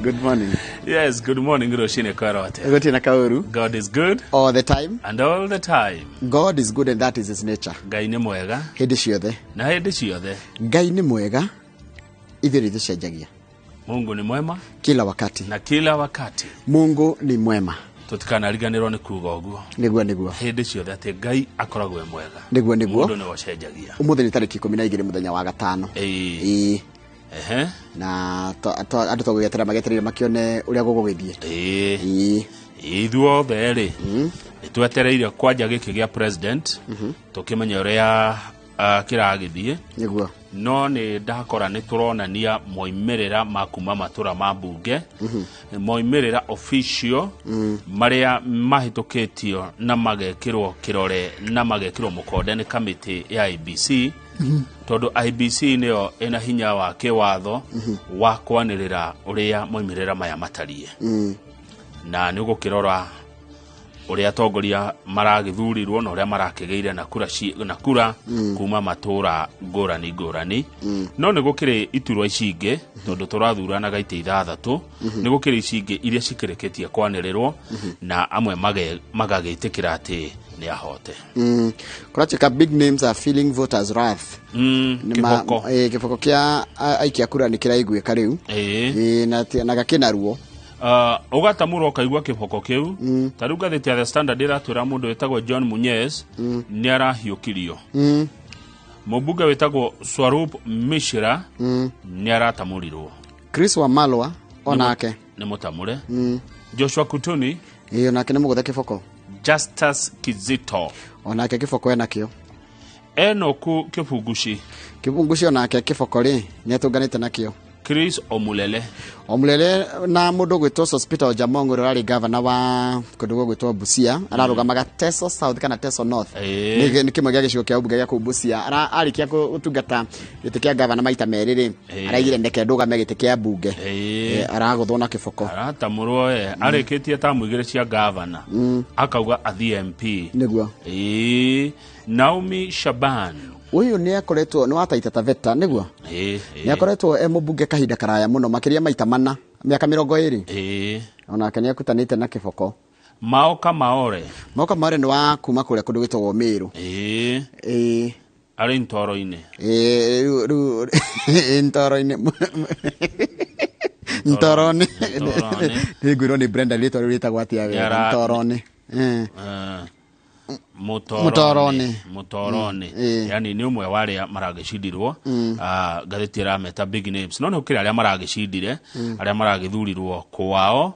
Good morning. Yes, good morning, rũcinĩ kwerote. Gũtirĩ na kaũru. God is good All the time. and all the time. God is good and that is his nature. Ngai nĩ mwega Hĩndĩ ciothe. Na hĩndĩ ciothe. Ngai nĩ mwega, ithuĩ nĩ tũcenjagia. Mungu ni mwema Kila wakati. Na kila wakati. Mungu ni mwema. Tũtikanariganĩrwo nĩ kuga ũguo. Nĩguo. Hĩndĩ ciothe atĩ Ngai akoragwo e mwega. Nĩguo. Mũndũ nĩwe ũcenjagia. Ũmũthĩ nĩ tarĩki 12 mũthenya wa gatano. Ĩĩ. Ĩĩ. Ehe. Na andũ tũgũgĩeterera magĩetereire makĩone ũrĩa gũgũgĩthiĩ. Ĩĩ. Ĩĩ. Ithuothe rĩ, nĩ twetereire kwanja gĩkĩ gĩa president, tũkĩmenye ũrĩa kĩragĩthiĩ. No nĩ ndakora nĩ tũronania moimĩrĩra ma kuma matũra ma mbunge, moimĩrĩra official marĩa mahĩtũkĩtio na magekĩrwo kĩrore na magekĩrwo mũkonde nĩ kamĩtĩ ya IEBC, tondũ IEBC nĩyo ĩna hinya wa kĩwatho wa kwanĩrĩra ũrĩa moimĩrĩra maya matariĩ. Na nĩ ũgũkĩrora ũrĩa atongoria maragĩthurirwo na ũrĩa marakĩgĩire na kura na kura kuma matũra ngũrani ngũrani. No nĩ gũkĩrĩ iturwa ici ingĩ, tondũ tũrathuranaga itĩ 6, nĩ gũkĩrĩ ici ingĩ iria cikĩrĩkĩtie kwanĩrĩrwo na amwe magagĩtĩkĩra atĩ nĩ ahote. Kũratuĩka big names are feeling voters wrath. Kĩboko. Kĩboko kĩa aikia kura nĩ kĩraiguĩka rĩu. Na gakĩna ruo. Ũgatamũra ũkaigua kĩboko kĩu. Ta rĩu ngathĩti ya The Standard ĩratwĩra mũndũ wĩtagwo John Munyes nĩ arahiũkirio. Mũmbunge wĩtagwo Swarup Mishra nĩ aratamũrirwo. Chris Wamalwa onake nĩ mũtamũre. Joshua Kutuni. Ĩĩ, onake nĩ mũgũthe kĩboko. Justus Kizito. Onake kĩboko enakĩo. Enoku Kĩbunguci. Kĩbunguci onake kĩboko rĩ nĩ atũnganĩte nakĩo. Chris Omulele. Omulele na mũndũ ũgwĩtwo Sospeter Ojaamong ũrĩa ũrarĩ gavana wa kũndũ gũgwĩtwo Busia, ararũgamaga Teso South kana Teso North. Nĩ kĩmwe gĩa gĩcigo kĩa ũmbunge gĩa kũu Busia. Arĩkia gũtungata gĩtĩ kĩa gavana maita merĩ rĩ, araigire ndeke ndũgame gĩtĩ kĩa mbunge. Aragũthwo na kĩboko. Aratamũrwo, arĩkĩtie tamu 2 cia gavana. Akauga athiĩ MP. Naomi Shaban. Ũyũ nĩ akoretwo nĩ wa Taita Taveta, nĩguo? Nĩ akoretwo e mũmbunge kahinda karaya mũno, makĩria maita 4, mĩaka 20. Onake nĩ akutanĩte na kĩboko. Maoka Maore. Maoka Maore nĩ wa kuma kũrĩa kũndũ gwĩtagwo Meru. Arĩ ntoro-inĩ. Rĩu, ntoro-inĩ. Ntoro-inĩ. Ntoro-inĩ. Nĩ ngwĩrwo nĩ Brenda rĩtwa rĩu rĩtagwo atĩa wega? Ntoro-inĩ. Mũtoroni. Mũtoroni. Mũtoroni. Yani nĩ ũmwe wa arĩa maragĩcindirwo. Ngathĩti ĩrameta big names. No nĩ gũkĩrĩ arĩa maragĩcindire, arĩa maragĩthurirwo kwao,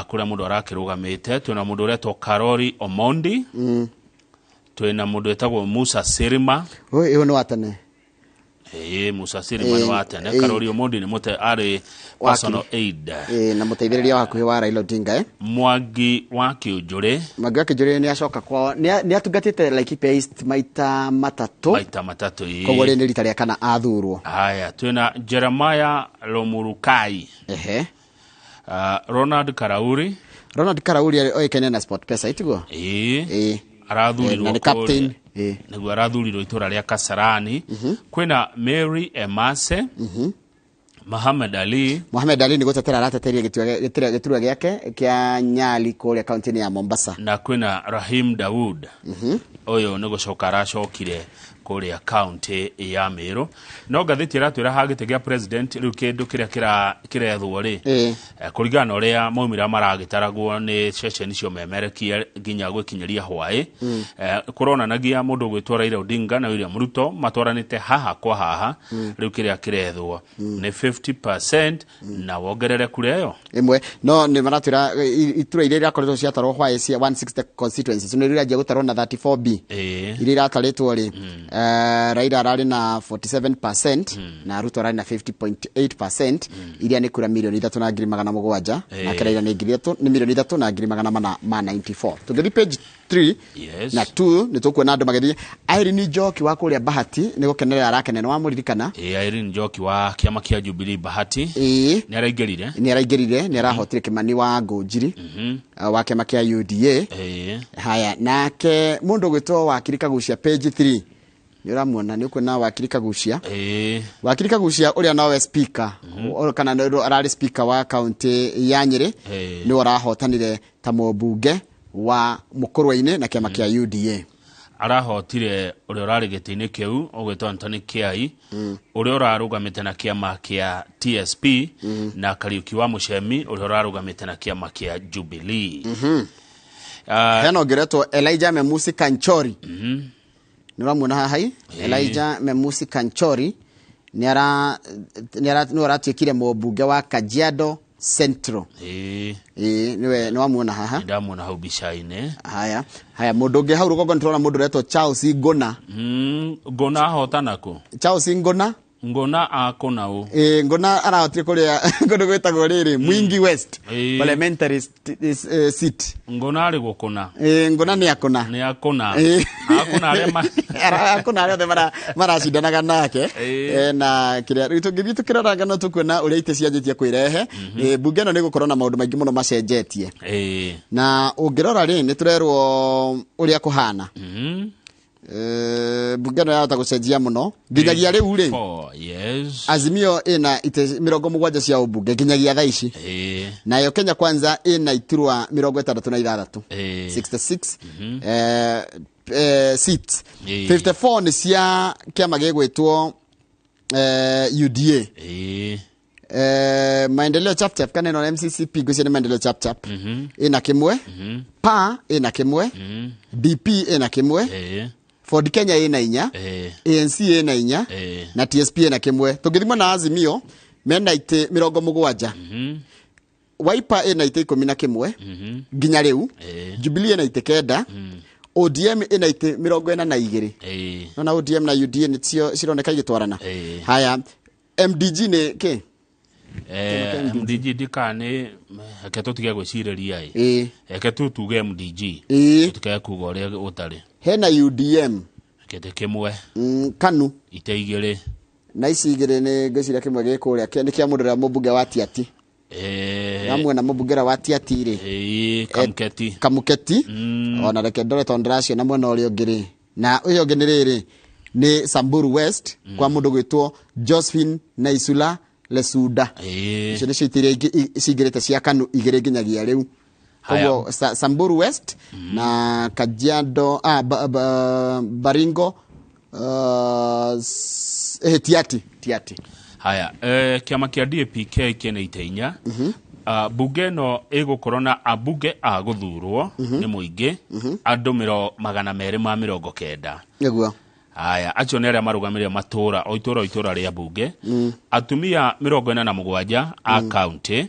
kũrĩa mũndũ arakĩrũgamĩte. Twĩna mũndũ ũretwo Karori Omondi. Twĩna mũndũ wĩtagwo Musa Sirima. Ũyũ nĩ wa tene. Musa Sirima nĩ wa tene. Karori Omondi nĩ mũte arĩ personal aid. Na mũteithĩrĩria wa hakuhĩ wa Raila Odinga, Mwangi wa Kĩũnjũrĩ. Mwangi wa Kĩũnjũrĩ nĩ acoka kwao. Nĩ atungatĩte Laikipia East maita matatũ. Maita matatũ, ĩĩ. Koguo rĩ nĩ rita rĩa kana athurwo. Haya, twĩna Jeremiah Lomurukai. Ronald Karauri. Ronald Karauri oĩkaine na Sport Pesa, itiguo? Ĩĩ. Arathurirwo Na nĩ captain. kũrĩa. Nĩguo arathurirwo itũra rĩa Kasarani. Kwĩna Mary Emase. Mohamed Ali. Mohamed Ali nĩ gũtetera arateteria gĩturwa gĩake kĩa Nyali kũrĩa kaunti-inĩ ya Mombasa. Na kwĩna Rahim Daud. Ũyũ nĩ gũcoka aracokire kũrĩa kaunti ya Meru. No ngathĩti ĩratwĩra ha gĩtĩ kĩa president rĩu kĩndũ kĩrĩa kĩrethwo rĩ. Kũringana na ũrĩa maumĩrĩra maragĩtaragwo nĩ ceceni cio memerekia nginya gwĩkinyĩria hwaĩ. Kũronanagia mũndũ ũgwĩtwo Raila Odinga na William Ruto matwaranĩte haha kwa haha. Rĩu kĩrĩa kĩrethwo nĩ 50% na wongerere kura ĩyo. Ĩmwe. No nĩ maratwĩra, itura iria irakoretwo ciatarwo hwaĩ cia 160 constituencies nĩ iranjia gũtarwo na 34B. Iria iratarĩtwo rĩ, Raila ararĩ na 47% na Ruto ararĩ na 50.8%, iria nĩ kura mirioni ithatũ na ngiri magana mũgwanja. Nake Raila nĩ ngiri ithatũ, nĩ mirioni ithatũ na ngiri magana mana ma 94. Tũngĩthiĩ page 3 na 2 nĩ tũkuona andũ magĩthiĩ. Irene Njoki wa kũrĩa Bahati nĩ gũkenerera arakenera, nĩ wamũririkana? Irene Njoki wa kĩama kĩa Jubilee Bahati. Nĩ araingĩrire. Nĩ araingĩrire, nĩ arahotire Kimani wa Ngũnjiri, wa kĩama kĩa UDA. Haya, nake mũndũ ũgwĩtwo Wakiri Kagucia page 3. Nĩ ũramuona, nĩ ũkuona Wakiri Kagucia. Ĩĩ. Wakiri Kagucia ũrĩa nowe speaker, kana nĩ ararĩ speaker wa kaunti ya Nyĩrĩ, nĩwe ũrahotanire ta mũmbunge wa Mũkũrwe-inĩ na kĩama kĩa UDA. Arahotire ũrĩa ũrarĩ gĩtĩ-inĩ kĩu ũgwĩtwo Anthony Kiai, ũrĩa ũrarũgamĩte na kĩama kĩa TSP, na Kariuki wa Mũcemi ũrĩa ũrarũgamĩte na kĩama kĩa Jubilee. Hena ũngĩ ũretwo Elijah Memusi Kanchori. Nĩ ũramuona haha i Elijah Memusi Kanchori nĩ ara nĩ ara nĩwe ũratuĩkire mũmbunge wa Kajiado Central. Ĩĩ, nĩwe nĩ wamuona haha. Ndamuona hau mbica-inĩ. Haya haya, mũndũ ũngĩ hau rũgongo nĩ tũrona mũndũ ũretwo Charles Ngũna. Ngũna ahotana kũ? Charles Ngũna. Ngũna akũna ũ? Ĩĩ, Ngũna arahotire kũrĩa kũndũ gwĩtagwo rĩrĩ Mwingi West parliamentary seat. Ngũna arĩ gũkũna. Ĩĩ, Ngũna nĩ akũna. Nĩ akũna. Ĩĩ. Akũna arĩa ma Akũna arĩa othe maracindanaga nake. Na kĩrĩa rĩu tũngĩthiĩ tũkĩroraga no tũkuona ũrĩa itĩ cianjĩtie kwĩrehe. Mbunge ĩno nĩ ĩgũkorwo na maũndũ maingĩ mũno macenjetie. Na ũngĩrora rĩ, nĩ tũrerwo ũrĩa kũhana. Mbunge ĩno yahota gũcenjia mũno nginyagia rĩu rĩ. Four, yes. Azimio ĩna itĩ 70 cia ũmbunge nginyagia thaa ici. Nayo Kenya Kwanza ĩna iturwa 66. 66 seats. 54 nĩ cia kĩama gĩgwĩtwo UDA. Maendeleo Chap Chap kana ĩno MCCP ngwĩciria nĩ Maendeleo Chap Chap ĩna kĩmwe, PA ĩna kĩmwe, DP ĩna kĩmwe, Ford Kenya ĩna 4, ANC ĩna 4, na TSP ĩna kĩmwe. Tũngĩthima na Azimio mena itĩ 70. Wiper ĩna itĩ 11 nginya rĩu. Jubilee ĩna itĩ 9. ODM ĩna itĩ 42. Nona ODM na UDA nĩcio cironeka igĩtwarana. Haya, MDG nĩ kĩ? MDG ndika nĩ reke tũtige gwĩcirĩria ĩ. Reke tu tuge MDG. Tũtige kuga ũrĩa ũtarĩ. Hena UDM. Gĩtĩ kĩmwe. KANU. Itĩ igĩrĩ. Na ici igĩrĩ nĩ ngwĩciria kĩmwe gĩ kũrĩa, nĩ kĩa mũndũ ũrĩa mũmbunge wa Tiaty. Namwena mũmbunge ũrĩa wa Tiaty rĩ. Kamuketi. Kamuketi. Ona reke ndore tondũ ndĩraciona mwena ũrĩa ũngĩ rĩ. Na ũyũ ũngĩ nĩ rĩrĩ, nĩ Samburu West, kwa mũndũ gwĩtwo Josephine Naisula Lesuda. Icio nĩcio itĩ iria cingĩrĩte cia KANU igĩrĩ nginyagia rĩu. Koguo Samburu West na Kajiado, Baringo, Tiaty, Tiaty. Haya, kĩama kĩa DAPK kĩna itĩ 4. Bunge ĩno ĩgũkorwo na ambunge a gũthurwo nĩ mũingĩ, andũ 290. Nĩguo. Haya, acio nĩ arĩa marũgamĩrĩire matũũra, o itũũra o itũũra rĩa mbunge. Atumia 47 a county,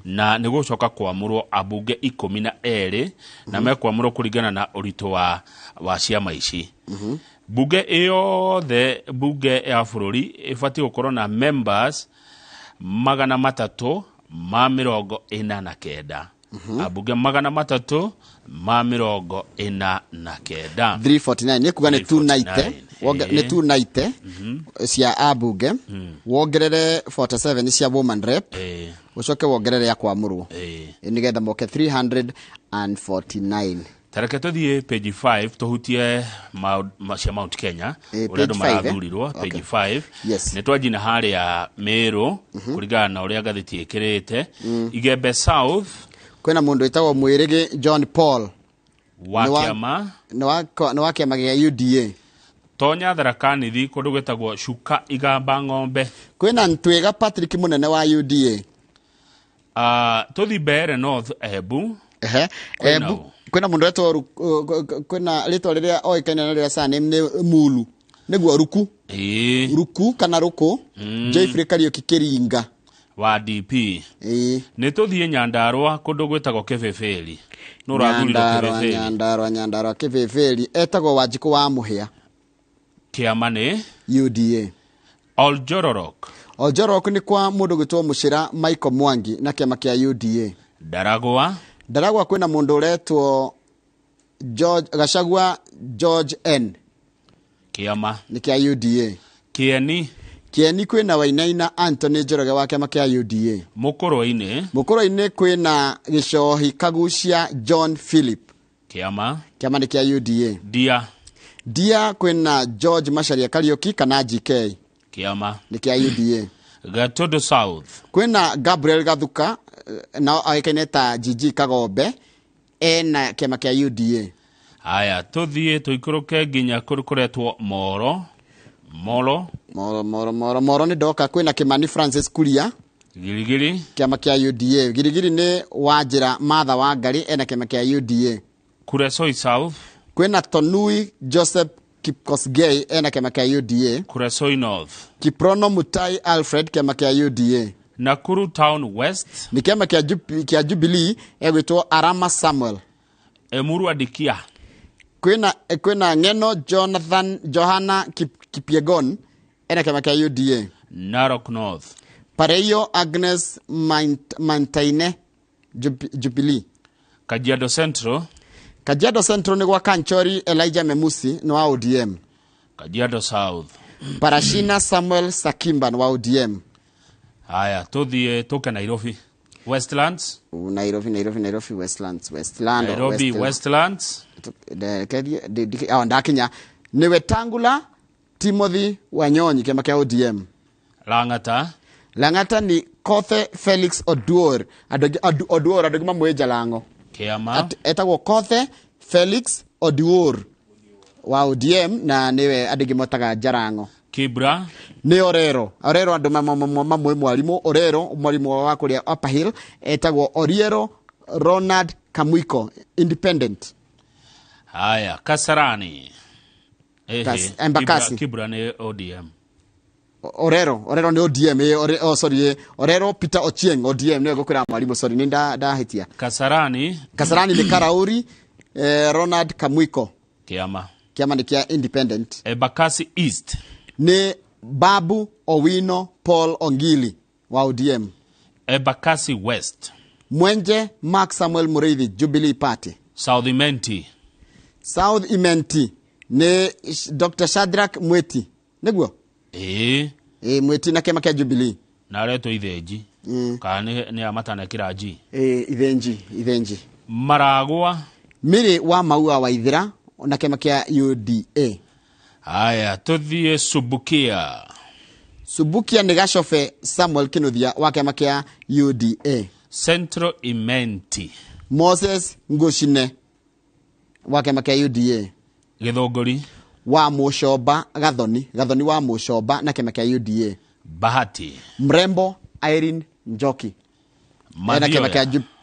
na nĩ gũcoka kwamũrwo ambunge 12, na mekwamũrwo kũringana na ũritũ wa ciama ici. Bunge ĩyothe, bunge ya bũrũri ĩbatiĩ gũkorwo na members 349. Ambunge 349. 349, nĩ kuga nĩ two ninety. 349. Nĩ 290 cia ambunge. Wongerere 47 cia woman rep. Ũcoke wongerere ya kwamũrwo. Nĩgetha moke 349. Tareke tũthiĩ page 5 tũhutie cia Mount Kenya, ũrĩa andũ Page 5, eh? marathurirwo, page 5. Yes. Nĩ twanjina harĩa Meru, kũringana na ũrĩa ngathĩti ĩkĩrĩte. Igembe South. Kwĩna mũndũ wĩtagwo Mwĩrĩgĩ John Paul. Wa Nĩ kĩama. Nĩ wa kĩama gĩa UDA. Tonya Tharaka Nithi kũndũ gwĩtagwo Cuka Igamba Ng'ombe. Kwĩna Ntwĩga Patrick mũnene wa UDA. Tũthi Mbeere North Embu. Kwĩna Embu, ũ? kwĩna mũndũ wetwo kwĩna rĩtwa rĩrĩa oĩkaine na rĩrĩa surname nĩ Mulu. Nĩguo Ruku. Ruku kana Ruku. Geoffrey Kariuki Kĩringa. Wa DP. Nĩ tũthiĩ Nyandarũa kũndũ gwĩtagwo Kĩbĩbĩri. Nũ ũrathurirwo Nyandarũa, Kĩbĩbĩri? Nyandarũa, Nyandarũa, Kĩbĩbĩri. Etagwo Wanjikũ wa Mũhĩa. Kĩama nĩ? UDA. Oljororok. Oljororok nĩ kwa mũndũ gwĩtwo Mũcĩra Michael Mwangi na kĩama kĩa UDA. Ndaragwa. Ndaragwa kwĩna mũndũ ũretwo George Gachagua George N. Kĩama. Nĩ kĩa UDA. Kĩeni. Kĩeni kwĩna Wainaina Anthony Njoroge wa kĩama kĩa UDA. Mũkũrwe-inĩ. Mũkũrwe-inĩ kwĩna Gĩcohi Kagucia John Philip. Kĩama. Kĩama nĩ kĩa UDA. Ndia. Ndia kwĩna George Macharia Kariuki kana GK. Kĩama nĩ kĩa UDA. Gatudu South kwĩna Gabriel Gathuka nao oĩkaine ta GG Kagombe ena kĩama kĩa UDA. Haya tuthiĩ tũikũrũke nginya kũretwo Moro. Moro Moro Moro Moro Moro nĩ ndoka kwĩna Kimani Francis Kuria Girigiri kĩama kĩa UDA. Girigiri nĩ Wanjĩra Martha Wangari ena kĩama kĩa UDA. Kuresoi South kwĩna Tonui Joseph Kipkosgei ena kĩama kĩa UDA. Kuresoi North Kiprono Mutai Alfred kĩama kĩa UDA. Nakuru Town West nĩ kĩama kĩa Jubilee egwĩtwo Arama Samuel. Emuru Adikia kwĩna Ng'eno Jonathan Johana Kipyegon ena kĩama kĩa UDA. Narok North Pareio Agnes Mantaine Jubilee. Kajiado Central Kajiado Central nĩ gwa Kanchori Elijah Memusi nĩ wa ODM. Kajiado South Parashina Samuel Sakimba nĩ wa ODM. Haya tuthiĩ tũke Nairobi Westlands. Nairobi Nairobi Nairobi Westlands Westland Nairobi Westlands ndakinya nĩ Wetangula Timothy Wanyonyi kĩama kĩa ODM. Lang'ata Lang'ata ni Kothe Felix Oduor. Oduor andũ mamũĩ Jalango. Kĩama etagwo Kothe Felix Oduor wa ODM na niwe andũ motaga Jarango. Kibra nĩ Orero. Orero andũ mamũĩ mwarimũ Orero mwarimũ wa kũrĩa Upper Hill etagwo Oriero Ronald Kamuiko independent. Haya Kasarani Embakasi. Kibra nĩ ODM. Orero Orero nĩ ODM sorry Orero Peter Ochieng ODM nĩwe ngũkwĩra mwarimũ sorry nĩ ndahĩtia. Kasarani Kasarani nĩ Karauri Ronald Kamuiko Kĩama kĩama nĩ kĩa independent. Embakasi East nĩ Babu Owino Paul Ongili wa ODM. Embakasi West Mwenje Mark Samuel Mureithi Jubilee Party. South Imenti South Imenti nĩ Dr. Shadrack Mweti nĩguo? Mweti na kĩama kĩa Jubilee. Na aretwo Ithenji. Kana nĩ amatanekĩra G. Ithenji Ithenji. Maragwa Miri wa Maua wa Ithira na kĩama kĩa UDA. Haya tuthiĩ Subukia. Subukia nĩ Gacobe Samuel Kinuthia wa kĩama kĩa UDA. Central Imenti Moses Ngushine wa kĩama kĩa UDA. Gĩthũngũri wa Mũcomba Gathoni Gathoni wa Mũcomba na kĩama kĩa UDA. Bahati Mrembo Irene Njoki na kĩama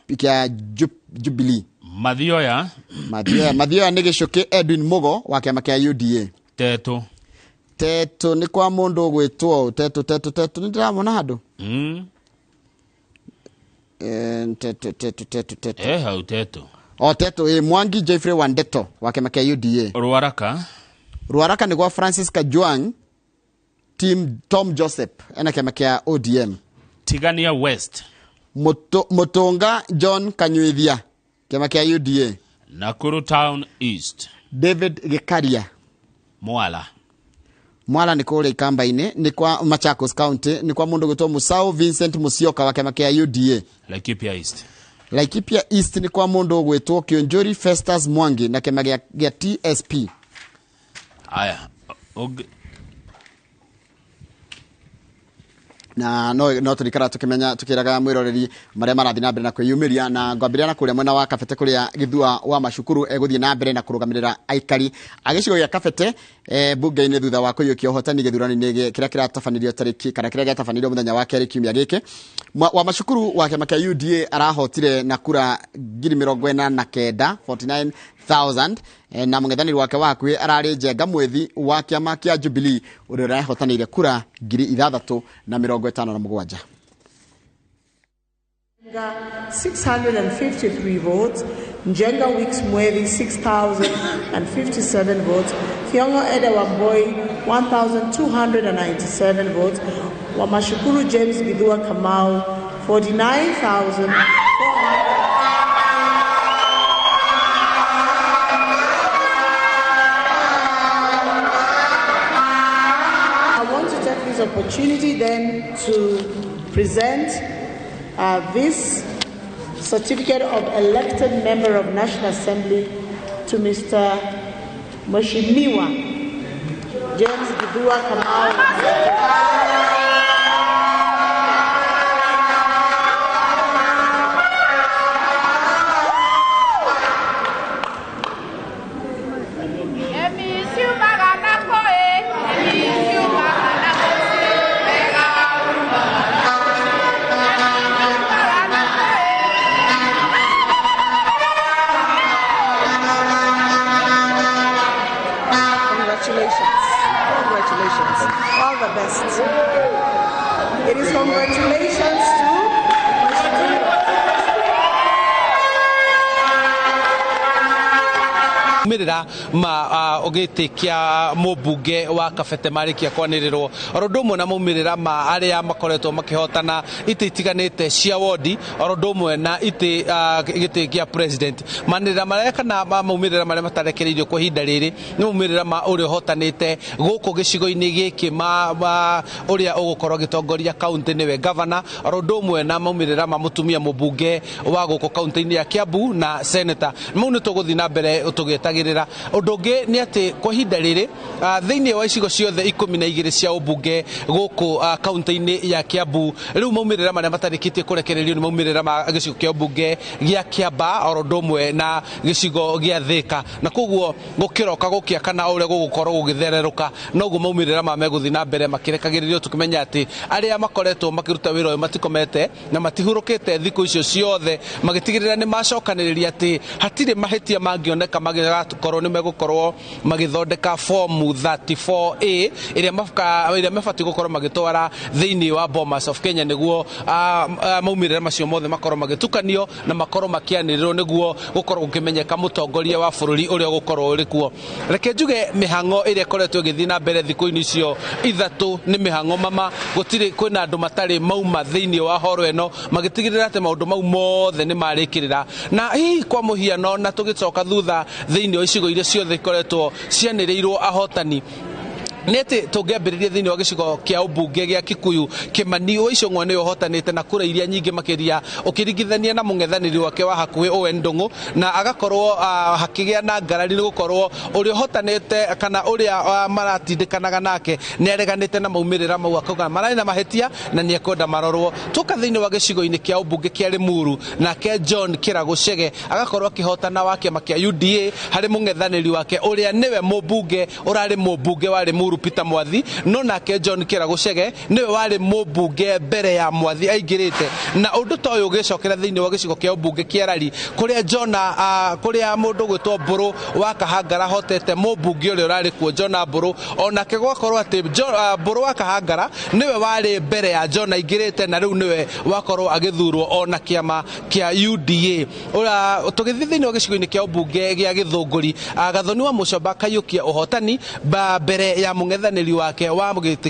kĩa Jubilee. Mathioya Mathioya Mathioya nĩ Gĩcũkĩ Edwin Mugo wa kĩama kĩa UDA. Tetu Tetu nĩ kwa mũndũ ũgwĩtwo Tetu Tetu Tetu nĩ ndĩramona handũ Tetu Tetu Tetu Tetu hau Tetu o Tetu Mwangi Jeffrey Wandeto wa kĩama kĩa UDA. Ruaraka Ruaraka nĩ gwa Francis Kajwang Tim Tom Joseph ena kĩama kĩa ODM. Tigania West Mutunga John Kanyuithia kĩama kĩa UDA. Nakuru Town East David Gikaria Mwala Mwala nĩ kũrĩa Ikamba-inĩ nĩ kwa Machakos County nĩ kwa mũndũ gwĩtwo Musau Vincent Musyoka wa kĩama kĩa UDA. Laikipia East Laikipia East nĩ kwa mũndũ gwĩtwo Kionjori Festus Mwangi na kĩama gĩa TSP. Aya na no turikara tukimenya tukiraga mwiroreri maria marathi na mbere na kwiyumiria na ngwambiria na kuria mwena wa Kabete kuria Githua wa Macukuru eguthie na mbere na kurugamirira aikari a gicigo gia Kabete bunge-ini thutha wa kuyukia uhotani githurano-ini kiria kiratabanirio tariki kana kiria giatabanirio muthenya wa keri kiumia giki. Wa Macukuru wa kiama kia UDA arahotire na kura 49,000 49,000 na mũng'ethanĩri wake wa hakuhĩ ararĩ Njenga Mwethi wa kĩama kĩa Jubilee ũrĩa ũrahotanĩire kura 6,057. 653 votes, Njenga Weeks Mwethi 6,057 votes, Thiongo Eda Wamboi 1,297 votes, Wamashukuru James Githua Kamau 49,400. Opportunity then to present this certificate of elected member of National Assembly to Mr. Mheshimiwa James Githua Kamau. Congratulations. All the best. It is congratulations to Mirira ma gĩtĩ kĩa mũmbunge wa Kabete marĩkia kwanĩrĩrwo oro ũndũ ũmwe na maumĩrĩra ma arĩa makoretwo makĩhotana itĩ itiganĩte cia wodi oro ũndũ ũmwe na itĩ gĩtĩ kĩa president. Manĩrĩra marĩa kana maumĩrĩra marĩa matarekereirio kwa ihinda rĩrĩ nĩ maumĩrĩra ma ũrĩa ũhotanĩte gũkũ gĩcigo-inĩ gĩkĩ ma ũrĩa ũgũkorwo agĩtongoria kaunti nĩwe governor oro ũndũ ũmwe na maumĩrĩra ma mũtumia mũmbunge wa gũkũ kaunti-inĩ ya Kiambu na senator. Mau nĩ tũgũthiĩ na mbere tũgĩetagĩrĩra. Ũndũ ũngĩ nĩ atĩ kwa ihinda rĩrĩ thĩinĩ wa icigo ciothe 12 cia ũmbunge gũkũ kaunti-inĩ ya Kiambu rĩu maumĩrĩra marĩa matarĩkĩtie kũrekererio nĩ maumĩrĩra ma gĩcigo kĩa ũmbunge gĩa Kiambaa oro ũndũ ũmwe na gĩcigo gĩa Thĩka, na koguo gũkĩroka gũkĩa kana ũrĩa gũgũkorwo gũgĩthererũka noguo maumĩrĩra ma megũthiĩ na mbere makĩrekagĩrĩrio, tũkĩmenya atĩ arĩa makoretwo makĩruta wĩra ũyũ matikomete na matihurũkĩte thikũ icio ciothe magĩtigĩrĩra nĩ macokanĩrĩria atĩ hatirĩ mahĩtia mangĩoneka magĩgakorwo nĩ megũkorwo magĩthondeka fomu 34A ĩrĩa mabatiĩ gũkorwo magĩtwara thĩinĩ wa Bomas of Kenya nĩguo maumĩrĩra macio mothe makorwo magĩtukanio na makorwo makĩanĩrĩrwo nĩguo gũkorwo gũkĩmenyeka mũtongoria wa bũrũri ũrĩa ũgũkorwo ũrĩ kuo. Reke njuge mĩhang'o ĩrĩa ĩkoretwo ĩgĩthiĩ na mbere thikũ-inĩ icio ithatũ nĩ mĩhang'o mama, gũtirĩ kwĩna andũ matarĩ mauma thĩinĩ wa horo ĩno magĩtigĩrĩra atĩ maũndũ mau mothe nĩ marĩkĩrĩra. Na hihi kwa mũhiano na tũgĩcoka thutha thĩinĩ wa icigo iria ciothe ikoretwo cianĩrĩirwo ahotani nĩ atĩ tũngĩambĩrĩria thĩinĩ wa gĩcigo kĩa ũmbunge gĩa Kikuyu, Kimani wa Icũng'wa nĩwe ũhotanĩte na kura iria nyingĩ makĩria ũkĩringithania na mũng'ethanĩri wake wa hakuhĩ Owen Ndung'u, na agakorwo hakĩgĩa na ngarari nĩ gũkorwo ũrĩa ũhotanĩte kana ũrĩa maratindĩkanaga nake nĩ areganĩte na maumĩrĩra mau akauga mararĩ na mahĩtia na nĩ ekwenda marorwo. Tũka thĩinĩ wa gĩcigo-inĩ kĩa ũmbunge kĩa Limuru, nake John Kĩrago Chege agakorwo akĩhotana wa kĩama kĩa UDA harĩ mũng'ethanĩri wake ũrĩa nĩwe mũmbunge ũrarĩ mũmbunge wa Limuru Peter Mwathi, no nake John Kĩrago Chege nĩwe warĩ mũmbunge mbere ya Mwathi aingĩrĩte. Na ũndũ ta ũyũ ũgĩcokera thĩinĩ wa gĩcigo kĩa ũmbunge kĩa Rari kũrĩa John kũrĩa mũndũ gwĩtwo Mbũrũ wa Kahangara hotete mũmbunge ũrĩa ũrarĩ kuo John Mbũrũ, onake gwakorwo atĩ Mbũrũ wa Kahangara nĩwe warĩ mbere ya John aingĩrĩte na rĩu nĩwe wakorwo agĩthurwo ona kĩama kĩa UDA. Tũgĩthiĩ thĩinĩ wa gĩcigo-inĩ kĩa ũmbunge gĩa Gĩthũngũri, Gathoni wa Mũcomba akaiyũkia ũhotani mbere ya mũng'ethanĩri wake wa gĩtĩ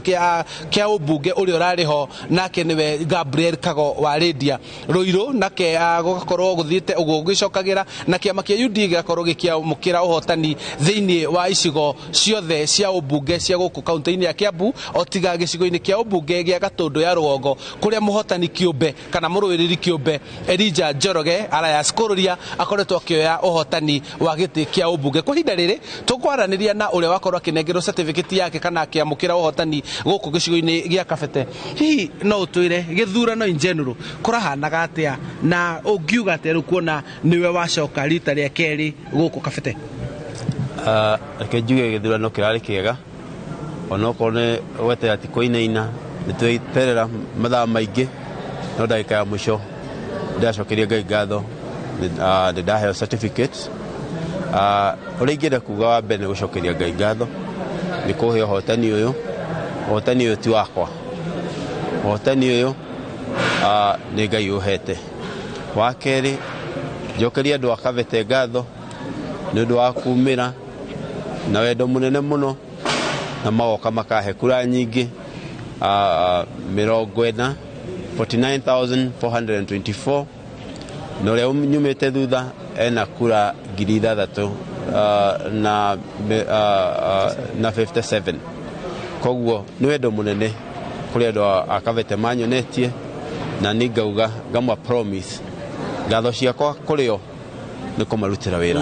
kĩa ũmbunge ũrĩa ũrarĩ ho nake nĩwe Gabriel Kago wa Rĩndia. Rũirũ nake gũgakorwo gũthiĩte ũguo gũgĩcokagĩra na kĩama kĩa UDA gĩgakorwo gĩkĩamũkĩra ũhotani thĩinĩ wa icigo ciothe cia ũmbunge cia gũkũ kaunti-inĩ ya Kiambu o tiga gĩcigo-inĩ kĩa ũmbunge gĩa Gatũndũ ya Rũgongo kũrĩa mũhotani kĩũmbe kana mũrũĩrĩri kĩũmbe Elijah Njoroge Arayas Kũrũria akoretwo akĩoya ũhotani wa gĩtĩ kĩa ũmbunge. Kwa ihinda rĩrĩ tũkwaranĩria na ũrĩa wakorwo akĩnengerwo certificate yake kana akĩamũkĩra ũhotani gũkũ gĩcigo-inĩ gĩa Kabete. Hihi no ũtwĩre gĩthurano in general kũrahanaga atĩa na ũngiuga atĩa rĩu kuona nĩwe wacoka rita rĩa kerĩ gũkũ Kabete? Reke njuge gĩthurano kĩrarĩ kĩega onokorwo nĩ gweterera ti kũinaina nĩ tweterera mathaa maingĩ no ndagĩka ya mũico ndĩracokeria Ngai ngatho nĩ ndaheo certificate. Ũrĩa ingĩenda kuga wa mbere nĩ gũcokeria Ngai ngatho nĩ kũhe ũhotani ũyũ. Ũhotani ũyũ ti wakwa, ũhotani ũyũ nĩ Ngai ũhete. Wa kerĩ njokerie andũ a Kabete ngatho nĩ ũndũ wa kumĩra na wendo mũnene mũno na magoka makahe kura nyingĩ 40 49,424 na ũrĩa nyumĩte thutha ena kura 6,000 na 57. Koguo nĩ wendo mũnene kũrĩ andũ a Kabete manyonetie na nĩ ngauga ngamwa promise ngatho ciakwa kũrĩ o Nĩ kũmarutĩra wĩra.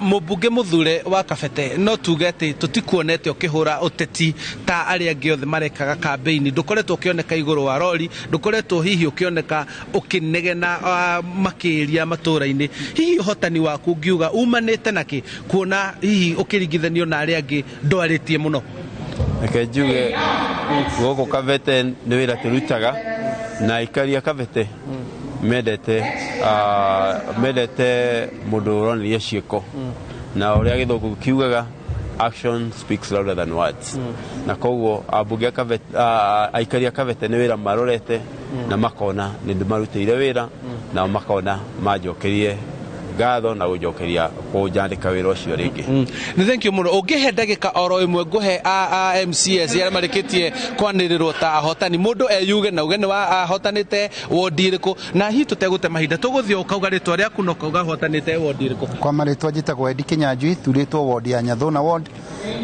Mũmbunge mũthure wa Kabete, no tuge atĩ tũtikuonete ũkĩhũra ũteti ta arĩa angĩ othe marekaga kambĩini. Ndũkoretwo ũkĩoneka igũrũ wa rori, ndũkoretwo hihi ũkĩoneka ũkĩnegena makĩria matũũra-inĩ. Hihi ũhotani waku ũngiuga umanĩte nakĩ, kuona hihi ũkĩringithanio na arĩa angĩ ndwarĩtie mũno? Reke njuge gũkũ Kabete nĩ wĩra tũrutaga, na aikari a Kabete mendete mũndũ ũronania ciĩko, na ũrĩa gĩthũngũ kiugaga, "Action speaks louder than words." Na koguo ambunge a Kabete, aikari a Kabete nĩ wĩra marorete na makona nĩ ndĩmarutĩire wĩra, nao makona manjokerie ngatho na gũnjokeria kũnjandĩka wĩra ũcio rĩngĩ. Nĩ thank you mũno. Ũngĩhe ndagĩka oro ĩmwe, ngũhe a MCAs arĩa marĩkĩtie kwanĩrĩrwo ta ahotani, mũndũ eyuge na uge nĩ wa ahotanĩte wondi ĩrĩkũ, na hihi tũtegũte mahinda tũgũthiĩ ũkauga rĩtwa rĩaku na ũkauga ũhotanĩte wondi ĩrĩkũ. Kwa marĩtwa njĩtagwo Eddie Kinyanjui, thurĩtwo wodi ya Nyathuna ward,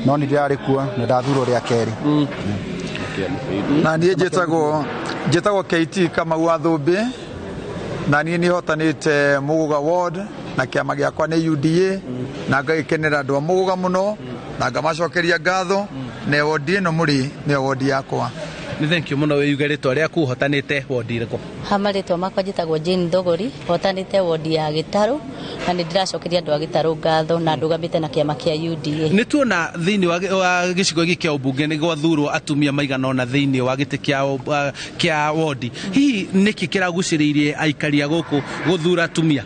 no nĩ ndĩrarĩ kuo na ndathurwo rĩa kerĩ. Na niĩ njĩtagwo KT Kamau wa Thũmbĩ, na niĩ nĩ hotanĩte Mũgũga ward, na kĩama gĩakwa nĩ UDA, na ngagĩkenera andũ a Mũgũga mũno na ngamacokeria ngatho, na wondi ĩno mũrĩ nĩyo wondi yakwa. Nĩ thank you mũno. Wĩyuge rĩtwa rĩaku, ũhotanĩte wondi ĩrĩkũ? Ha marĩtwa makwa njĩtagwo Jane Thogori, hotanĩte wondi ya Gĩtarũ, na nĩ ndĩracokeria andũ a Gĩtarũ ngatho, na ndũgamĩte na kĩama kĩa UDA. Nĩ tuona thĩinĩ wa gĩcigo gĩkĩ kĩa ũmbunge nĩ gwathurwo atumia maigana ũna thĩinĩ wa gĩtĩ kĩa wondi. Hihi nĩkĩ kĩragucĩrĩirie aikari a gũkũ gũthura atumia?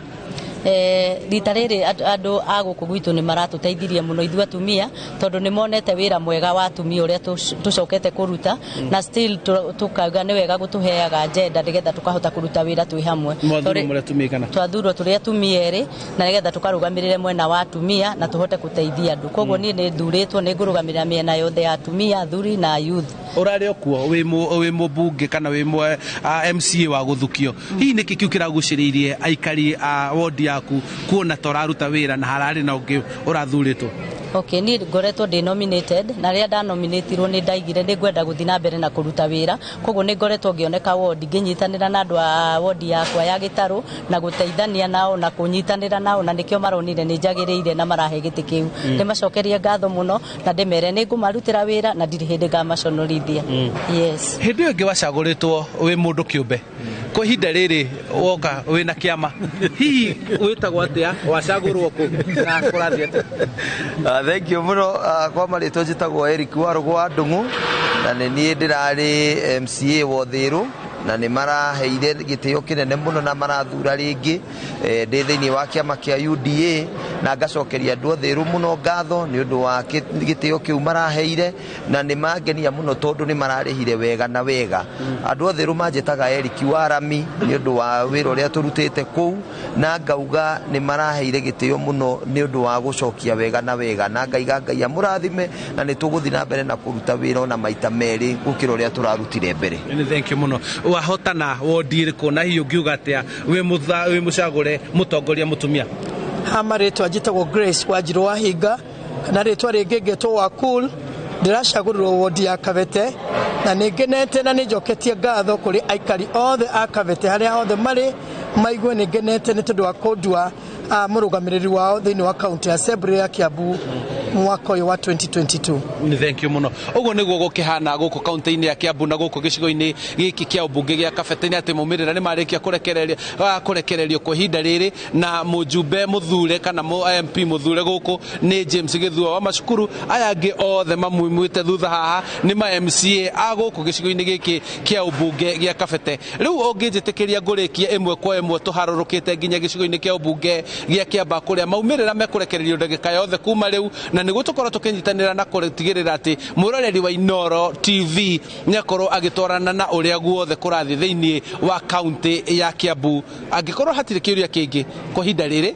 Rita rĩrĩ andũ a gũkũ gwitũ nĩ maratũteithirie mũno ithuĩ atumia, tondũ nĩ monete wĩra mwega wa atumia ũrĩa tũcokete kũruta, na still tũkauga nĩ wega gũtũheaga agenda nĩgetha tũkahota kũruta wĩra twĩ hamwe. Mwathurwo mũrĩ atumia igana? Twathurwo tũrĩ atumia erĩ, na nĩgetha tũkarũgamĩrĩre mwena wa atumia na tũhote gũteithia andũ. Koguo niĩ nĩ thurĩtwo nĩ ngũrũgamĩrĩra mĩena yothe ya atumia, athuri na youth. Ũrarĩ o kuo wĩ mũmbunge kana wĩ MCA wa gũthukio. Hihi nĩkĩ kĩu kĩragucĩrĩirie aikari a wondi yaku kuona ta ũraruta wĩra na hararĩ na ũngĩ ũrathurĩtwo? Okay, niĩ ngoretwo ndĩ nominated, na rĩrĩa ndanominatirwo nĩ ndaigire nĩ ngwenda gũthiĩ na mbere na kũruta wĩra. Koguo nĩ ngoretwo ngĩoneka wondi, ngĩnyitanĩra na andũ a wondi yakwa ya Gĩtarũ na gũteithania nao na kũnyitanĩra nao, na nĩkĩo maronire nĩ njagĩrĩire na marahe gĩtĩ kĩu. Ndĩmacokerie ngatho mũno na ndĩmere nĩ ngũmarutĩra wĩra na ndirĩ hĩndĩ ngamaconorithia. Yes. Hĩndĩ ĩyo ĩngĩ wacagũrĩtwo wĩ mũndũ kĩũmbe, kwa ihinda rĩrĩ woka wĩna kĩama, hihi wĩtagwo atĩa, wacagũrwo kũ na kũrathiĩ atĩa? Thank you mũno. Kwa marĩtwa njĩtagwo Eric Warũgũ wa Ndung'u, na nĩ niĩ ndĩrarĩ MCA wa Ũthĩrũ, na nĩ maraheire gĩtĩo kĩnene mũno na marathura rĩngĩ ndĩ thĩinĩ wa kĩama kĩa UDA, na ngacokeria andũ Ũthĩrũ mũno ngatho nĩ ũndũ wa gĩtĩo kĩu maraheire, na nĩ mangenia mũno tondũ nĩ mararĩhire wega na wega. Andũ Ũthĩrũ manjĩtaga Eric Warami nĩ ũndũ wa wĩra ũrĩa tũrutĩte kũu, na ngauga nĩ maraheire gĩtĩo mũno nĩ ũndũ wa gũcokia wega na wega, na ngaiga Ngai amũrathime, na nĩ tũgũthiĩ na mbere na kũruta wĩra ona maita merĩ gũkĩra ũrĩa tũrarutire mbere. Nĩ thank you mũno. Wahotana wondi ĩrĩkũ, na hihi ũngiuga atĩa wĩ mũcagũre mũtongoria mũtumia? Ha marĩtwa njĩtagwo Grace Wanjirũ wa Hinga, na rĩtwa rĩngĩ ngetwo wa Cool. Ndĩracagũrirwo wondi ya Kabete, na nĩ ngenete na nĩ njoketie ngatho kũrĩ aikari othe a Kabete harĩa hothe marĩ, maigue nĩ ngenete nĩ tondũ wa kũndua mũrũgamĩrĩri wao thĩinĩ wa county assembly ya Kiambu mwaka ũyũ wa 2022. Nĩ thank you mũno. Ũguo nĩguo gũkĩhana gũkũ kaunti-inĩ ya Kiambu na gũkũ gĩcigo-inĩ gĩkĩ kĩa ũmbunge gĩa Kabete, nĩ atĩ maumĩrĩra nĩ marĩkia kũrekererio kwa ihinda rĩrĩ, na mũjumbe mũthure kana MP mũthure gũkũ nĩ James Gĩthua wa macukuru. Aya angĩ othe mamwimwĩte thutha haha nĩ ma MCA a gũkũ gĩcigo-inĩ gĩkĩ kĩa ũmbunge gĩa Kabete. Rĩu ũngĩnjĩtĩkĩria ngũrĩkie ĩmwe kwa ĩmwe tũharũrũkĩte nginya gĩcigo-inĩ kĩa ũmbunge gĩa Kĩambaa, kũrĩa maumĩrĩra mekũrekererio ndagĩka yothe kuma rĩu, na nĩguo tũkorwo tũkĩnyitanĩra na kũtigĩrĩra atĩ mwĩroreri wa Inooro TV nĩakorwo agĩtwarana na ũrĩa guothe kũrathiĩ thĩinĩ wa kaunti ya Kiambu. Angĩkorwo hatirĩ kĩũria kĩngĩ kwa ihinda rĩrĩ,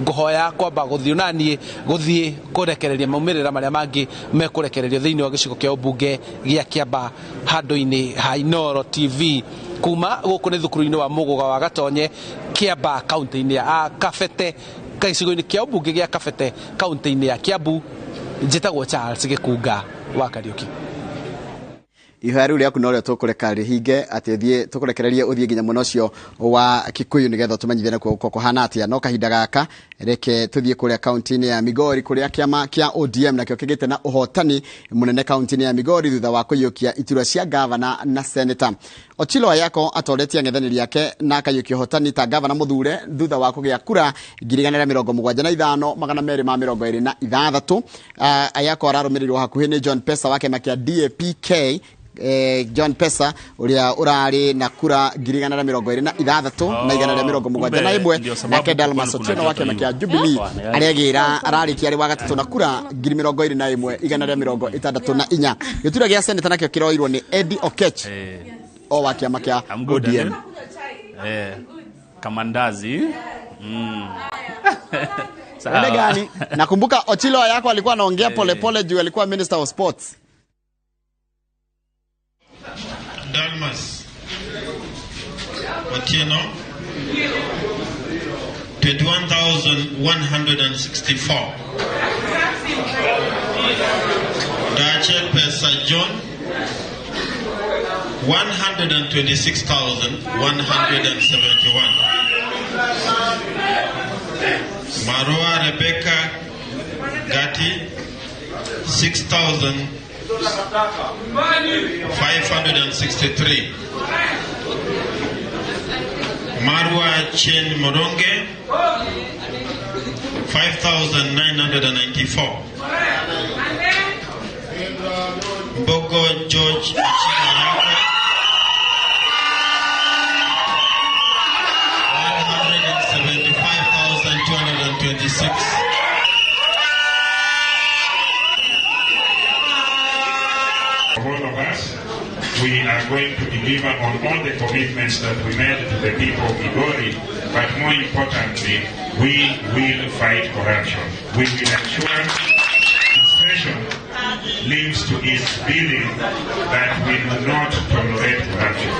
ngũhoya kwamba gũthiĩ na niĩ gũthiĩ kũrekereria maumĩrĩra marĩa mangĩ mekũrekererio thĩinĩ wa gĩcigo kĩa ũmbunge gĩa Kĩambaa handũ-inĩ ha Inooro TV. Kuma gũkũ nĩ thukuru-inĩ wa Mũgũga wa Gatonye, Kĩambaa, kaunti-inĩ ya Kabete, gĩcigo-inĩ kĩa ũmbunge gĩa Kabete, kaunti-inĩ ya Kiambu, njĩtagwo Charles Gĩkunga wa Kariũki. Ihoya rĩu rĩaku norĩo tũkũreka rĩhinge, atĩ ũthiĩ, tũkũrekererie ũthiĩ nginya mwena ũcio wa Kikuyu nĩgetha tũmenyithie nakuo gũkorwo kũhana atĩa. No kahinda gaka reke tũthiĩ kũrĩa kaunti-inĩ ya Migori, kũrĩa kĩama kĩa ODM nakĩo kĩgĩte na ũhotani mũnene kaunti-inĩ ya Migori thutha wa kũiyũkia iturwa cia gavana na seneta. Ochilo Ayako atoretie ang'ethanĩri ake na akaiyũkia ũhotani ta gavana mũthure thutha wa kũgĩa kura 175,226. Ayako ararũmĩrĩirwo hakuhĩ nĩ John Pesa wa kĩama kĩa DAPK. John Pesa ũrĩa ũrarĩ na kura 126,171, Ndio sababu nake Dalmas kulikuwa Otieno wa kuna kĩama joto kĩa Jubilee arĩagĩra ararĩkia arĩ wa gatatũ na kura 21,164. Gĩturwa gĩa seneta nakĩo kĩroirwo nĩ Eddie Okech o wa kĩama kĩa I'm good, ODM. Kamandazi. Sawa. Ende gani? Nakumbuka Ochilo Ayako alikuwa anaongea pole pole juu alikuwa Minister of Sports. Dalmas Otieno, 21,164. Dachel Pesa John, 126,171. Maroa Rebecca Gati, 6,563. Marwa Chen Moronge, 5,994. Mbogo George Achimayako, 175,226. All of us, we are going to deliver on all the commitments that we made to the people of Migori, but more importantly, we will fight corruption. We will ensure administration lives to its feeling that we do not tolerate corruption.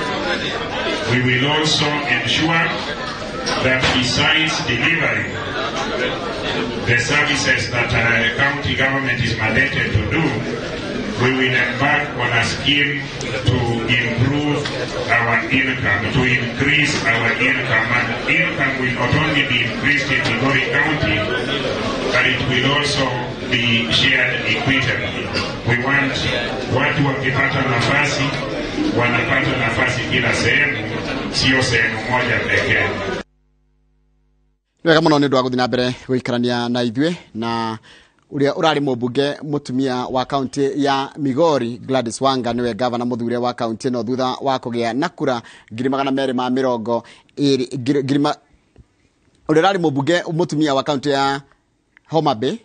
We will also ensure that besides delivering the services that the county government is mandated to do, we will embark on a scheme to improve our income, to increase our income. And income will not only be increased in Migori County, but it will also be shared equitably. We want watu wakipata nafasi, wanapata nafasi kila sehemu, sio sehemu moja pekee. Nĩ wega mũno nĩ ũndũ wa gũthiĩ na mbere gũikarania na ithuĩ. Na ũrĩa ũrarĩ mũmbunge mũtumia wa kaunti ya Migori Gladys Wanga nĩwe gavana mũthure wa kaunti ĩno thutha wa kũgĩa na kura 220,000 ũrĩa ũrarĩ mũmbunge mũtumia wa kaunti ya Homa Bay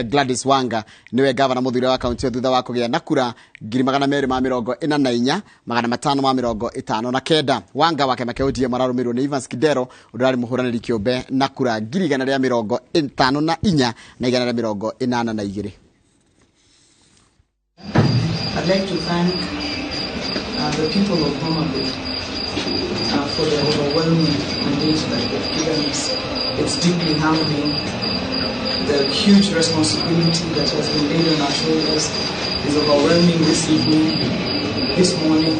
Gladys Wanga niwe gavana muthure wa kaunti thutha wa kugia na kura 244,559. Wanga wa kĩama kĩa ODM ararũmĩrĩirwo nĩ Evans Kidero ũrĩa ũrarĩ mũhũranĩri kĩũmbe na kura 154,182. I'd like to thank the people of Homa Bay for the overwhelming mandate that they've given us. It's deeply humbling. The huge responsibility that has been laid on our shoulders is overwhelming this evening, this morning.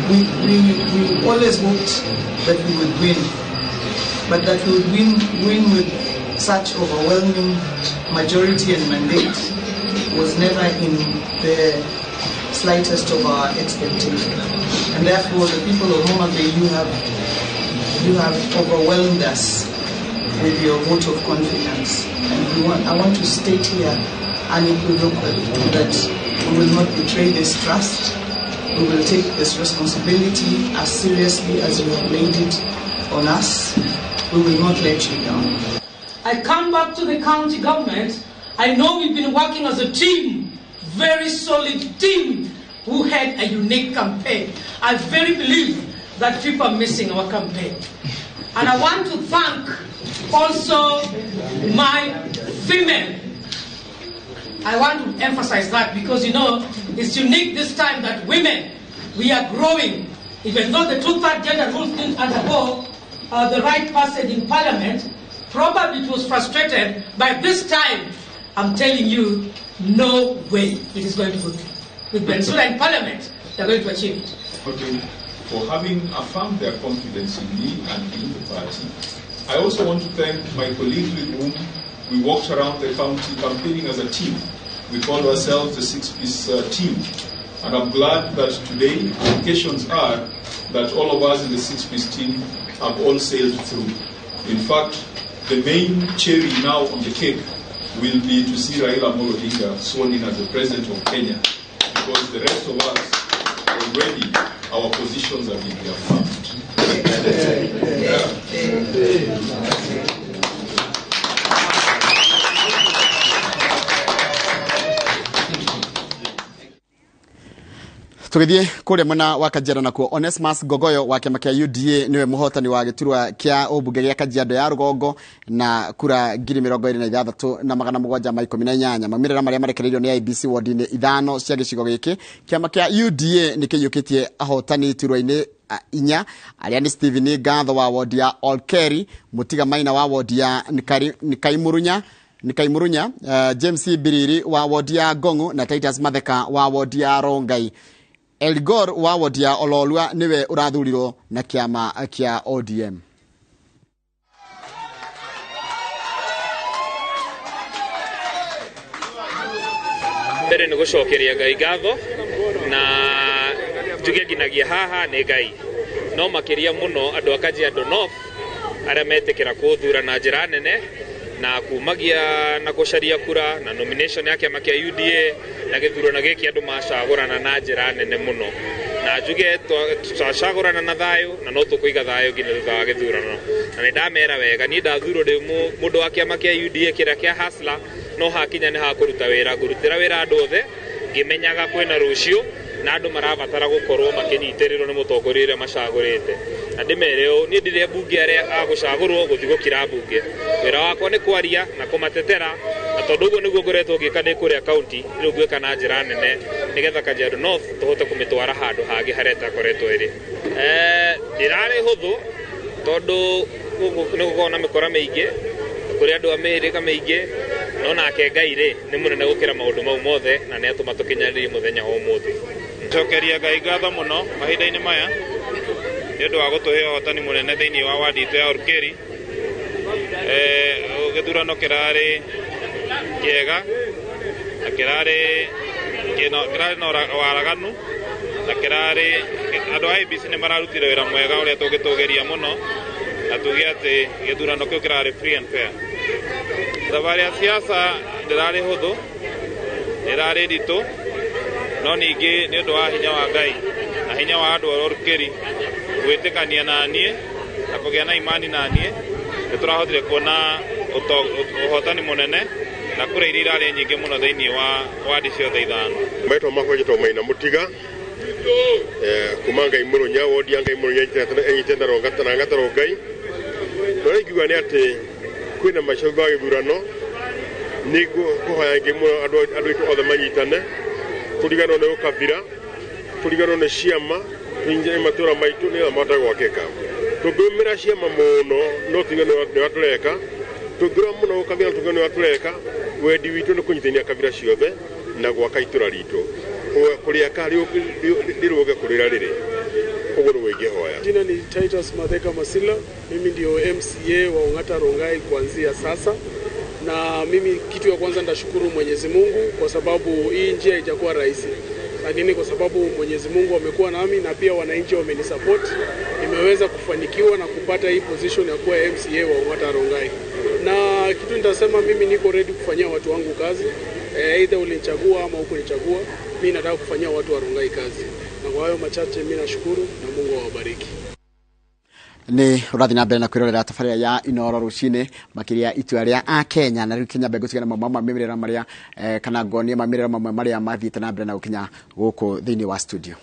We always hoped that we would win, but that we would win with such overwhelming majority and mandate was never in the slightest of our expectation. And therefore, the people of Homa Bay, you have overwhelmed us with your vote of confidence. And I want to state here unequivocally that we will not betray this trust. We will take this responsibility as seriously as you have laid it on us. We will not let you down. I come back to the county government. I know we've been working as a team, very solid team, who had a unique campaign. I very believe that people are missing our campaign. And I want to thank also my female. I want to emphasize that because, you know, it's unique this time that women, we are growing. Even though the two-third gender rules didn't undergo the right passage in parliament, probably it was frustrated. By this time, I'm telling you, no way it is going to go through. With Bensouda in parliament, they're going to achieve it. For having affirmed their confidence in me and in the party. I also want to thank my colleagues with whom we walked around the county campaigning as a team. We called ourselves the six-piece team. And I'm glad that today the indications are that all of us in the six-piece team have all sailed through. In fact, the main cherry now on the cake will be to see Raila Amolo Odinga sworn in as the president of Kenya, because the rest of us already, our positions have been reaffirmed. Tugithie kuria mwena wa Kajiado nakuo Onesmus Gogoyo wa kiama kia UDA niwe muhotani wa giturwa kia ubunge gia Kajiado ya rugongo na kura 26,718. Maumĩrĩra marĩa marekereirio nĩ IEBC ward-inĩ 5 cia gĩcigo gĩkĩ. Kĩama kĩa UDA nĩ kĩiyũkĩtie ahotani iturwa-inĩ 4 arĩa nĩ Stephen Ngatho wa ward ya Olkeri, Mutiga Maina wa ward ya Nikaimurunya, James Biriri wa ward ya Gongu na Titus Matheka wa ward ya Rongai. Elgor wa ward ya Ololua niwe urathurirwo na kiama kia ODM. Mbere nĩ gũcokeria Ngai ngatho na njuge nginagia haha nĩ Ngai, no makĩria mũno andũ a Kajiado North arĩa metĩkĩra kũthura na njĩra nene na kumagia na gũcaria kura na nomination ya kĩama kĩa UDA na gĩthurano gĩkĩ andũ macagũrana na njĩra nene mũno, na njuge twacagũrana na thayũ na no tũkũiga thayũ nginya thutha wa gĩthurano. Na nĩ ndamera wega, niĩ ndathurwo ndĩ mũndũ wa kĩama kĩa UDA kĩrĩa kĩa Hustler, no hakinya nĩ hakũruta wĩra, ngũrutĩra wĩra andũ othe ngĩmenyaga kwĩna rũciũ na andũ marabatara gũkorwo makĩnyitĩrĩrwo nĩ mũtongoria ũrĩa macagũrĩte. Na ndĩmere ũũ, niĩ ndirĩ mbunge arĩa agũcagũrwo gũthiĩ gũkira mbunge, wĩra wakwa nĩ kwaria na kũmatetera, na tondũ ũguo nĩguo ngoretwo ngĩka ndĩ kũrĩa kaunti, rĩu ngwĩka na njĩra nene nĩgetha Kajiado North tũhote kũmĩtwara handũ hangĩ harĩa ĩtakoretwo ĩrĩ. Ndĩrarĩ hũthũ tondũ gũkũ nĩ gũkoragwo na mĩkora mĩingĩ, kũrĩ andũ a mĩhĩrĩga mĩingĩ, no nake Ngai rĩ nĩ mũnene gũkĩra maũndũ mau mothe na nĩ atũma tũkinyanĩrie mũthenya wa ũmũthĩ. Cokeria Ngai ngatho mũno mahinda-inĩ maya nĩ ũndũ wa gũtũhe ũhotani mũnene thĩinĩ wa wadi itũ ya Olkeri. Gĩthurano kĩrarĩ kĩega na kĩrarĩ na waraganu na kĩrarĩ andũ a IEBC nĩ mararutire wĩra mwega ũrĩa tũngĩtũgĩria mũno na tuge atĩ gĩthurano kĩu kĩrarĩ free and fair. Thabarĩ ya siasa ndĩrarĩ hũthũ, ndĩrarĩ nditũ, no ningĩ nĩ ũndũ wa hinya wa Ngai na hinya wa andũ a Olkeri gwĩtĩkania na niĩ na kũgĩa na imani na niĩ, nĩ tũrahotire kuona ũhotani mũnene na kura iria irarĩ nyingĩ mũno thĩinĩ wa wadi ciothe 5. Maitwa makwa njĩtagwo Maina Mũtiga, kuma Ngai Mũrũnya, wodi ya Ngai Mũrũnya ĩnyitĩte na Ngata Rongai. Na ũrĩa ingiuga nĩ atĩ kwĩna maica thutha wa gĩthurano, nĩ ngũhoya Ngai mũno andũ aitũ othe manyitane, tũriganĩrwo nĩ ũkabira, tũriganĩrwo nĩ ciama, tũnyitane matũra maitũ nĩgetha mahote gwakĩka. Tũngĩrũmĩrĩra ciama mũno no tuge nĩ ũrĩa tũreka, tũngĩrora mũno ũkabira tuge nĩ ũrĩa tũreka. Wendi witũ nĩ kũnyitithania kabira ciothe na gwaka itũra ritũ, kũrĩaka rĩrũge kũrĩra rĩrĩ. Ũguo nĩguo ingĩhoya. Jina ni Titus Matheka Masila, mimi ndio MCA wa Ongata Rongai kuanzia sasa. Na mimi kitu ya kwanza ndashukuru Mwenyezi Mungu kwa sababu hii njia haijakuwa rahisi, lakini kwa sababu Mwenyezi Mungu amekuwa nami na pia wananchi wamenisupport, nimeweza kufanikiwa na kupata hii position ya kuwa MCA wa Ongata Rongai. Na kitu nitasema, mimi niko ready kufanyia watu wangu kazi. Either ulinichagua ama hukunichagua, mimi nataka kufanyia watu wa Rongai kazi. Na kwa hayo machache mimi nashukuru na Mungu awabariki. Nĩ ũrathiĩ na mbere na kwĩrorera tabarĩra ya Inooro rũcinĩ, makĩria itua rĩa Akenya. Na rĩu Kenya mbere gũtigana mamwe ma maumĩrĩra marĩa kana ngonie maumĩrĩra mamwe marĩa mathiĩte na mbere na gũkinya gũkũ thĩinĩ wa studio.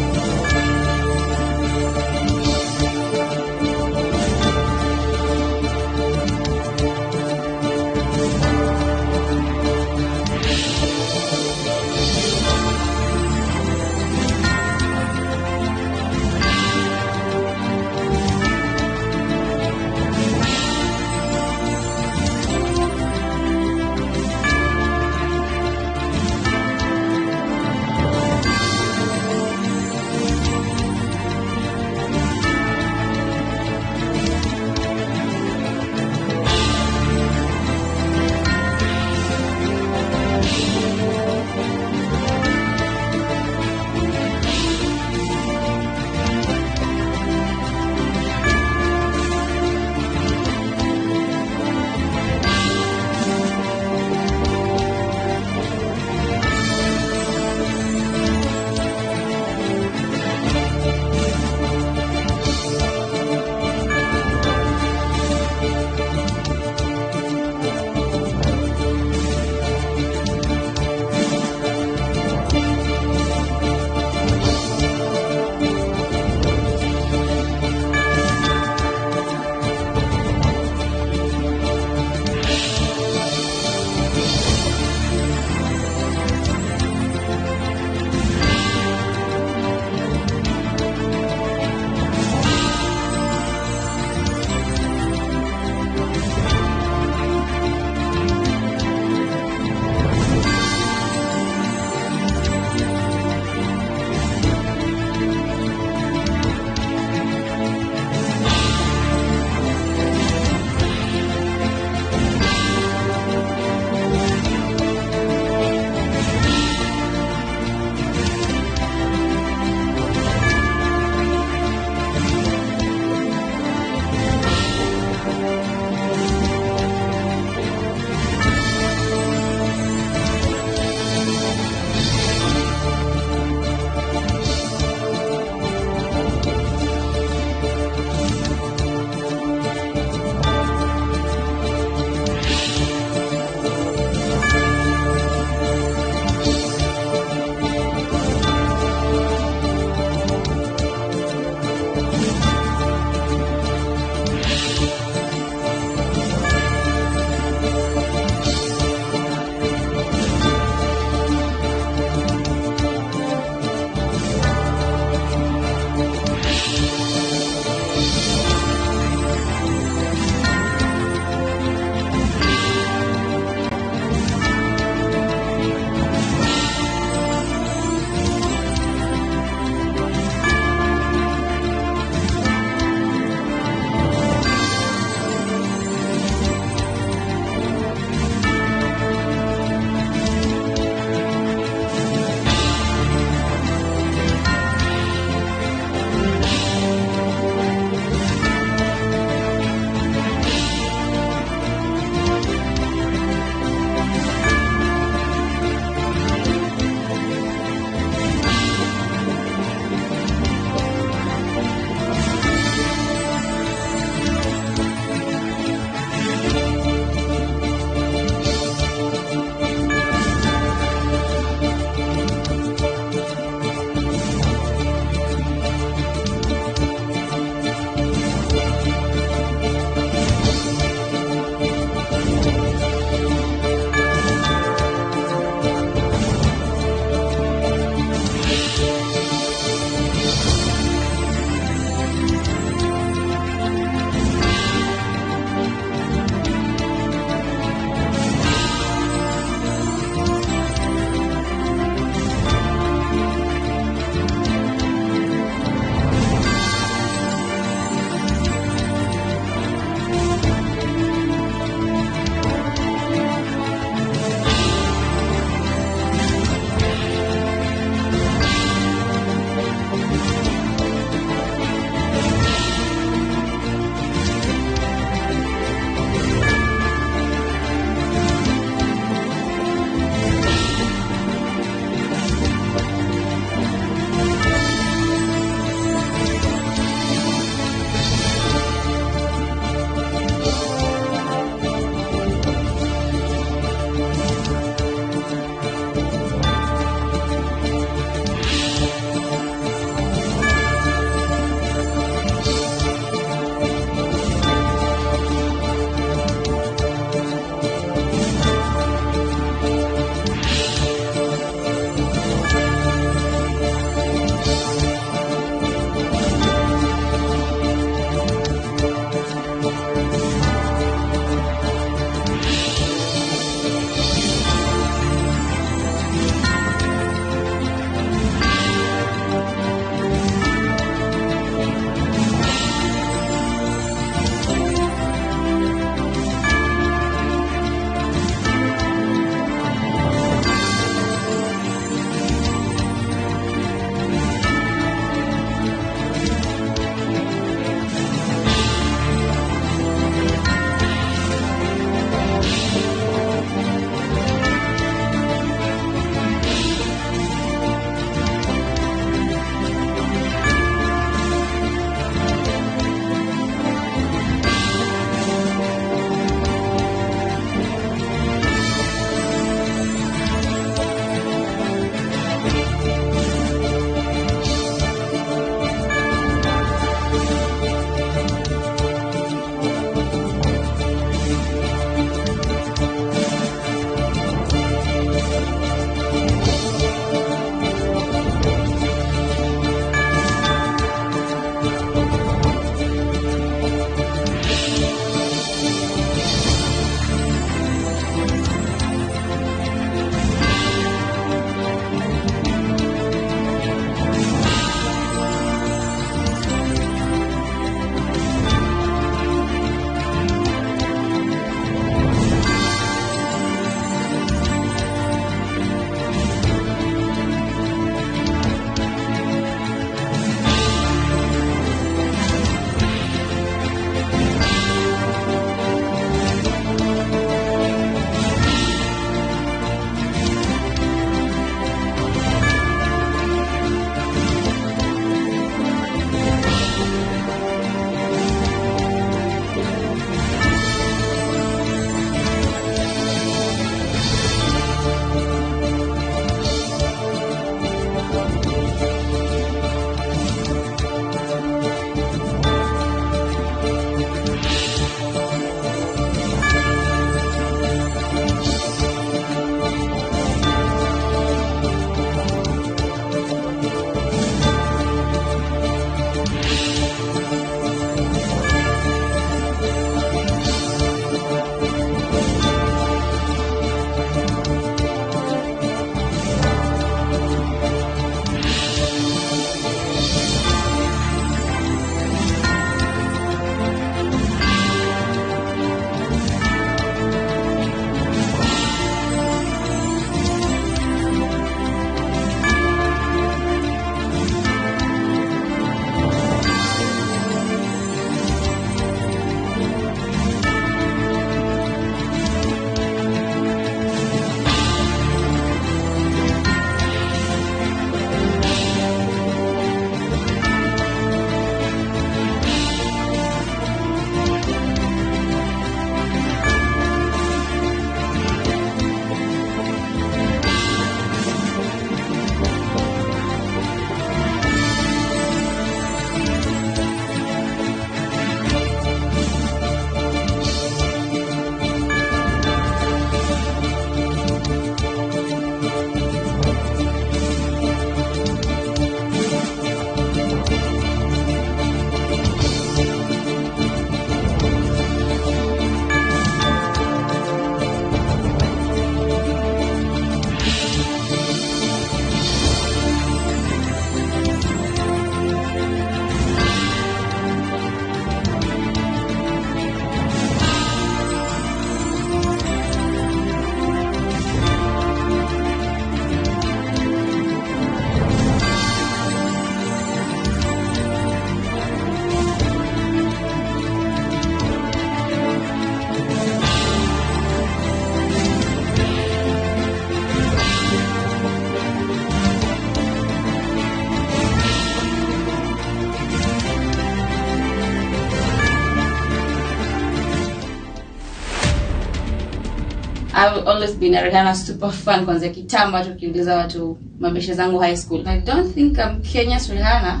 I've always been a Rihanna super fan kwanzia kitambo, hata ukiuliza watu mabeshe zangu high school. I don't think I'm Kenya's Rihanna,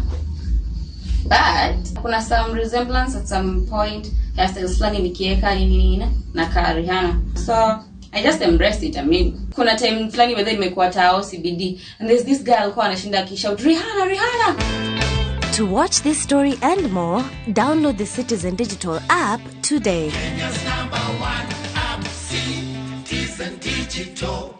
but kuna some resemblance at some point, hairstyles fulani nikieka nini nini na ka Rihanna. So I just embraced it. I mean, kuna time fulani whether nimekuwa tao CBD and there's this girl alikuwa anashinda akishout Rihanna, Rihanna. To watch this story and more, download the Citizen Digital app today. Kenya's number one app, Citizen Digital.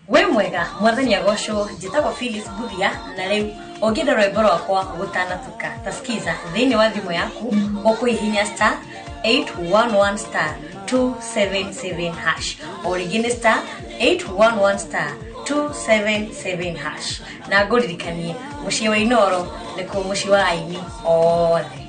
We mwega mwathani agocwo njĩtagwo Phyllis Mbuthia na rĩu ũngĩenda rwĩmbo rwakwa gũtanatuka tasikiza thĩinĩ wa thimũ yaku ũkũhihinya star 811 star 277 hash o rĩngĩ nĩ star 811 star 277 hash na ngũririkanie mũciĩ wa Inoro nĩkuo mũciĩ wa aini othe.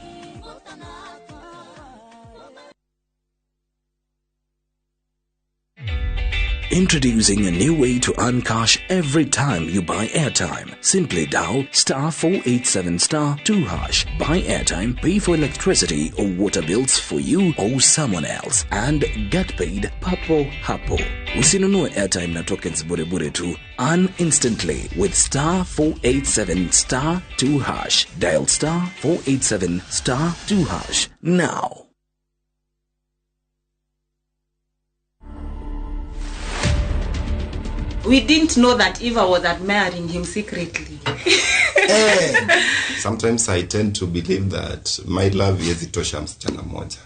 Introducing a new way to earn cash every time you buy airtime. Simply dial star 487 star 2 hash. Buy airtime, pay for electricity or water bills for you or someone else, and get paid papo hapo. Usinunue airtime na tokens bure bure tu. Earn instantly with star 487 star 2 hash. Dial star 487 star 2 hash now. We didn't know that Eva was admiring him secretly. Sometimes I tend to believe that my love haiwezi tosha msichana moja.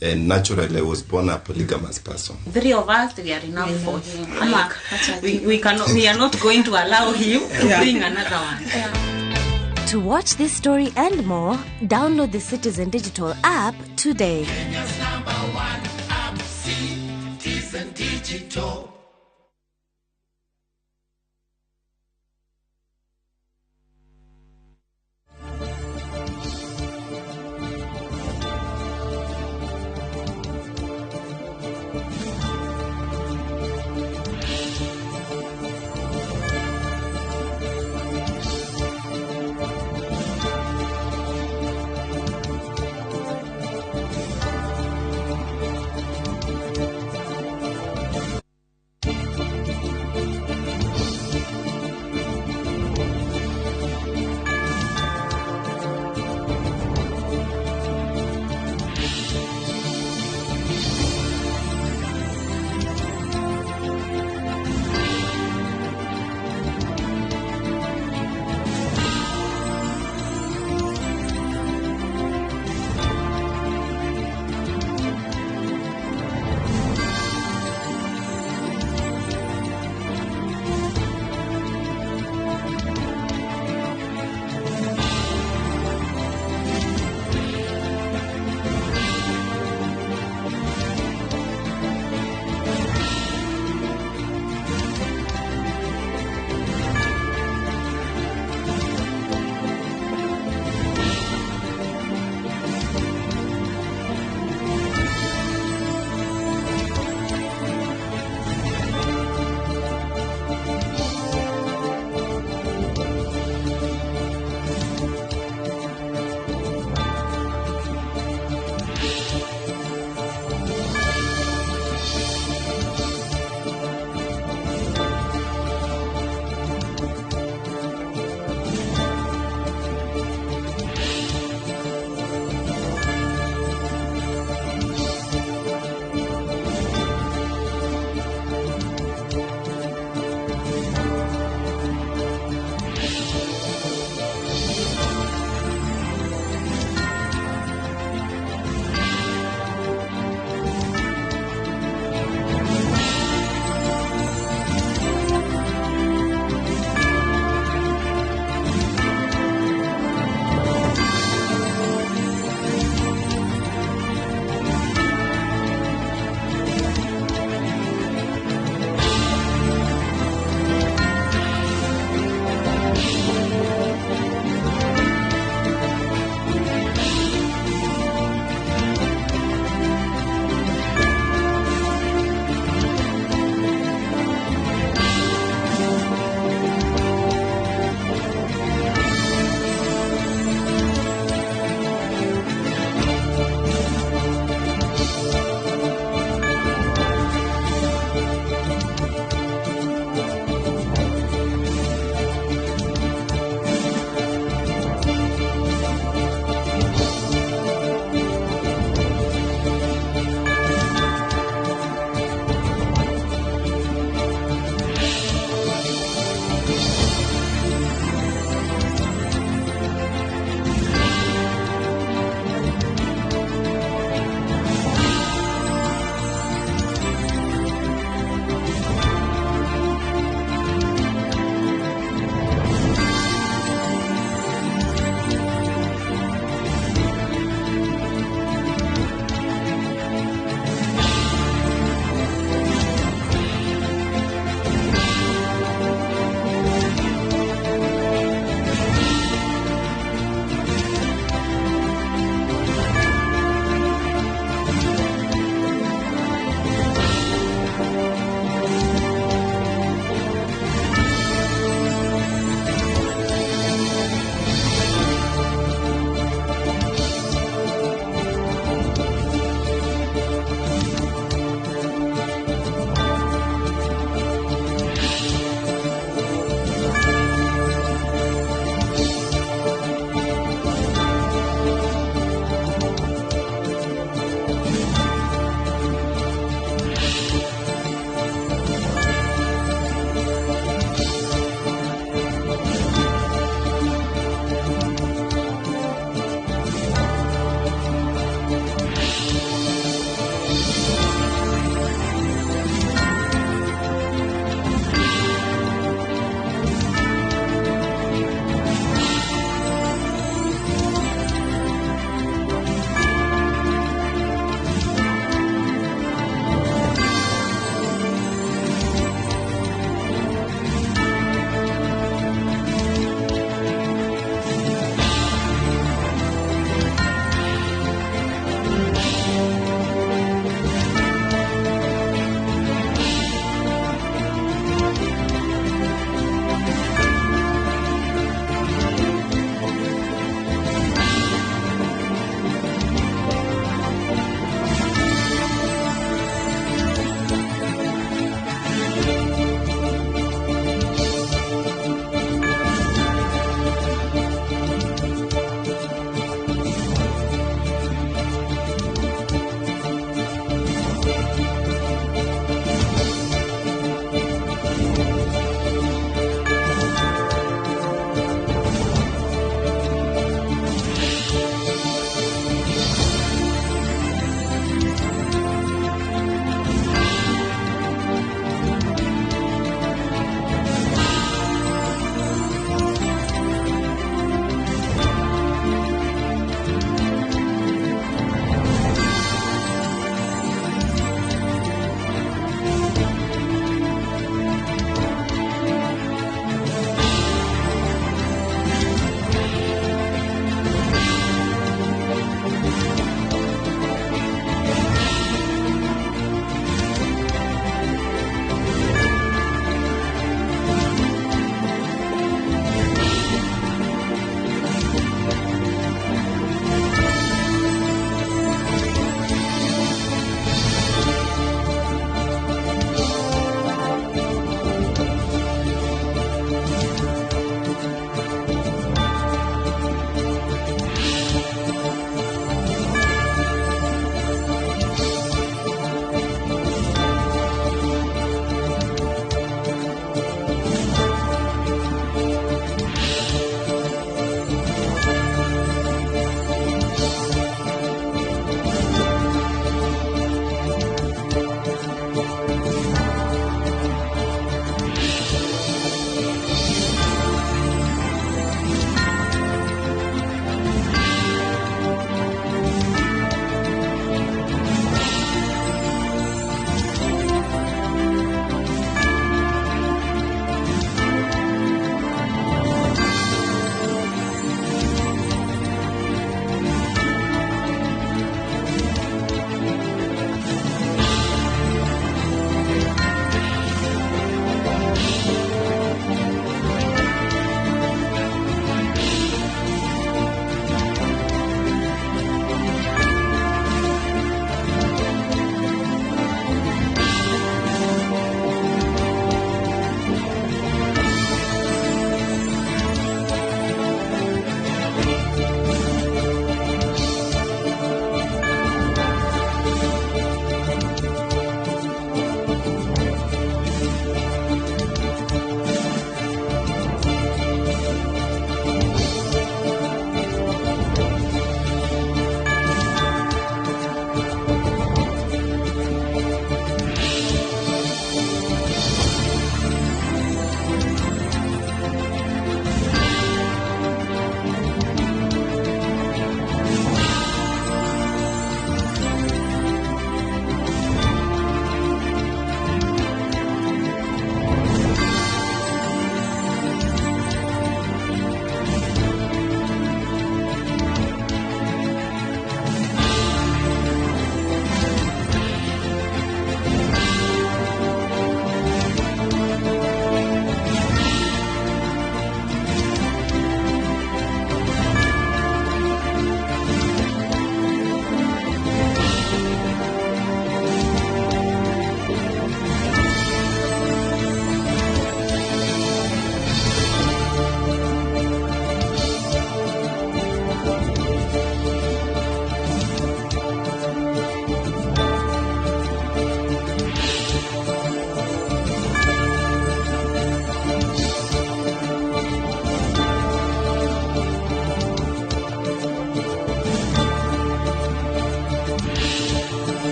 And naturally I was born a polygamous person. Three of us, we are enough for him. We cannot, we are not going to allow him to bring another one. Yeah. To watch this story and more, download the Citizen Digital app today. Kenya's number one app, Citizen Digital.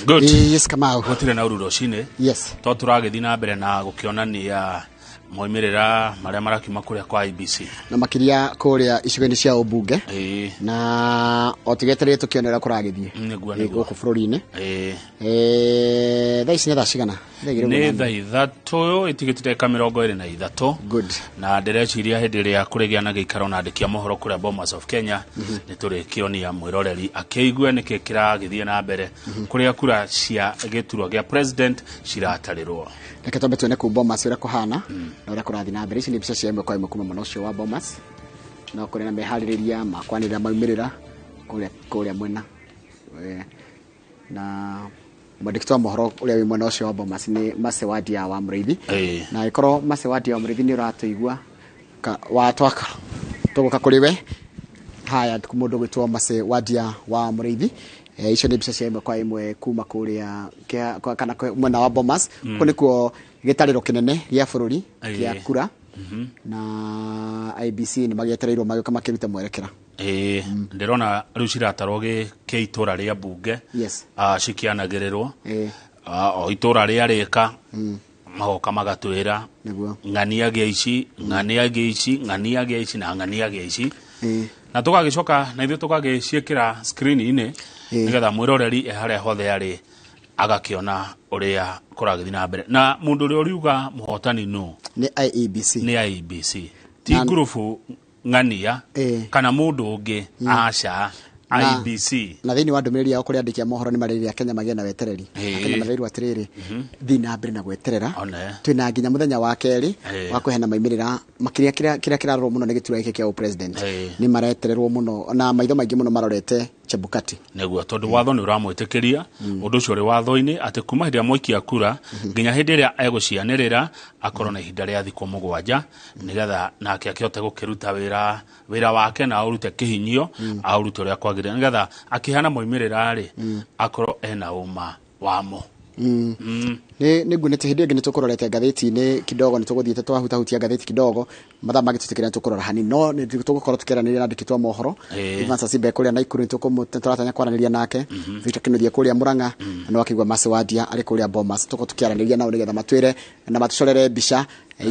Good. Yes, Kamau. Gũtirĩ na ũru rũcinĩ. Yes. To tũragĩthiĩ na mbere na gũkĩonania moimĩrĩra marĩa marakiuma kũrĩa kwa IBC. Na makĩria kũrĩa icigo-inĩ cia ũmbunge. Ĩĩ. Na o tũgetereire tũkĩone ũrĩa kũragĩthiĩ. Nĩguo, Ĩ, nĩguo. gũkũ bũrũri-inĩ. Ĩĩ. Thaa ici nĩ thaa cigana? Thaa igĩrĩ Nĩ ũguo. thaa 3 ĩtigĩte ndagĩka 23. Good. Na ndĩreciria hĩndĩ ĩrĩa kũrĩgĩa na gĩikaro na andĩki a mohoro kũrĩa Bomas of Kenya, nĩ tũrĩkĩonia mwĩroreri akĩigue nĩkĩ kĩragĩthiĩ na mbere kũrĩa kura cia gĩturwa gĩa president ciratarĩrwo. Reke twambe tuone kũu Bomas ũrĩa kũhana na ũrĩa kũrathiĩ na mbere. Ici nĩ mbica cia ĩmwe kwa ĩmwe kuma mwena ũcio wa Bomas. No kũrĩ na meharĩrĩria ma kwanĩrĩra maumĩrĩra kũrĩa mwena. Na mwandĩki wa mohoro ũrĩa wĩ mwena ũcio wa Bomas nĩ Mercy Wadia wa Mũrĩithi. Na ĩkorwo Mercy Wadia wa Mũrĩithi nĩ ũratũigua watwaka tũgũka kũrĩ we. Haya, mũndũ ũgwĩtwo Mercy Wadia wa Mũrĩithi. Icio nĩ mbica cia ĩmwe kwa ĩmwe kuma kũrĩa kana mwena wa Bomas. Kũu nĩkuo gĩtarĩro kĩnene gĩa bũrũri kĩa kura. Na IBC nĩ magĩetereirwo magĩũka makĩruta mwerekera. Ndĩrona rĩu ciratarwo kĩ itũra rĩa mbunge. Yes. Cikĩanagĩrĩrwo. O itũra rĩarĩka magoka magatwĩra ng'ania gĩa ici, ng'ania gĩa ici, ng'ania gĩa ici na ng'ania gĩa ici. Na tũgagĩcoka na ithuĩ tũgagĩciĩkĩra screen-inĩ nĩgetha mwĩroreri e harĩa hothe arĩ agakĩona ũrĩa kũragĩthiĩ na mbere. Na mũndũ ũrĩa ũriuga mũhotani nũ? Nĩ IEBC. Nĩ IEBC. Ti ngurubu ng'ania kana mũndũ ũngĩ, aca, IEBC. Na thĩinĩ wa ndũmĩrĩri yao kũrĩa andĩki a mohoro nĩ marĩrĩria Kenya magĩe na wetereri. Kenya marerirwo atĩrĩrĩ, thiĩ na mbere na gweterera. Twĩna nginya mũthenya wa kerĩ wa kũheana maumĩrĩra makĩria kĩrĩa kĩrarorwo mũno nĩ gĩturwa gĩkĩ kĩa president. Nĩ maretererwo mũno na maitho maingĩ mũno marorete Chebukati. Nĩguo, tondũ watho nĩ ũramwĩtĩkĩria ũndũ ũcio ũrĩ watho-inĩ atĩ kuma hĩndĩ ĩrĩa mwaikia kura nginya hĩndĩ ĩrĩa egũcianĩrĩra akorwo na ihinda rĩa thikũ 7 nĩgetha nake akĩhote gũkĩruta wĩra wake na aũrute kĩhinyio, aũrute ũrĩa kwagĩrĩire nĩgetha akĩheana moimĩrĩra rĩ akorwo ena ũma wamo. Nĩ nguonete hĩndĩ ĩngĩ nĩ tũkũrorete ngathĩti-inĩ kidogo, nĩ tũgũthiĩte twahutahutia ngathĩti kidogo, mathaa magĩtũtĩkĩra nĩ tũkũrora hanini, no nĩ tũgũkorwo tũkĩaranĩria na andĩki twa mohoro. Evans Asimbe kũrĩa Naikuru nĩ tũratanya kwaranĩria nake. Victor Kinuthia kũrĩa Murang'a, na nĩ wakĩigua Mercy Wadia arĩ kũrĩa Bomas. Tũgũkorwo tũkĩaranĩria nao nĩgetha matwĩre na matũcorere mbica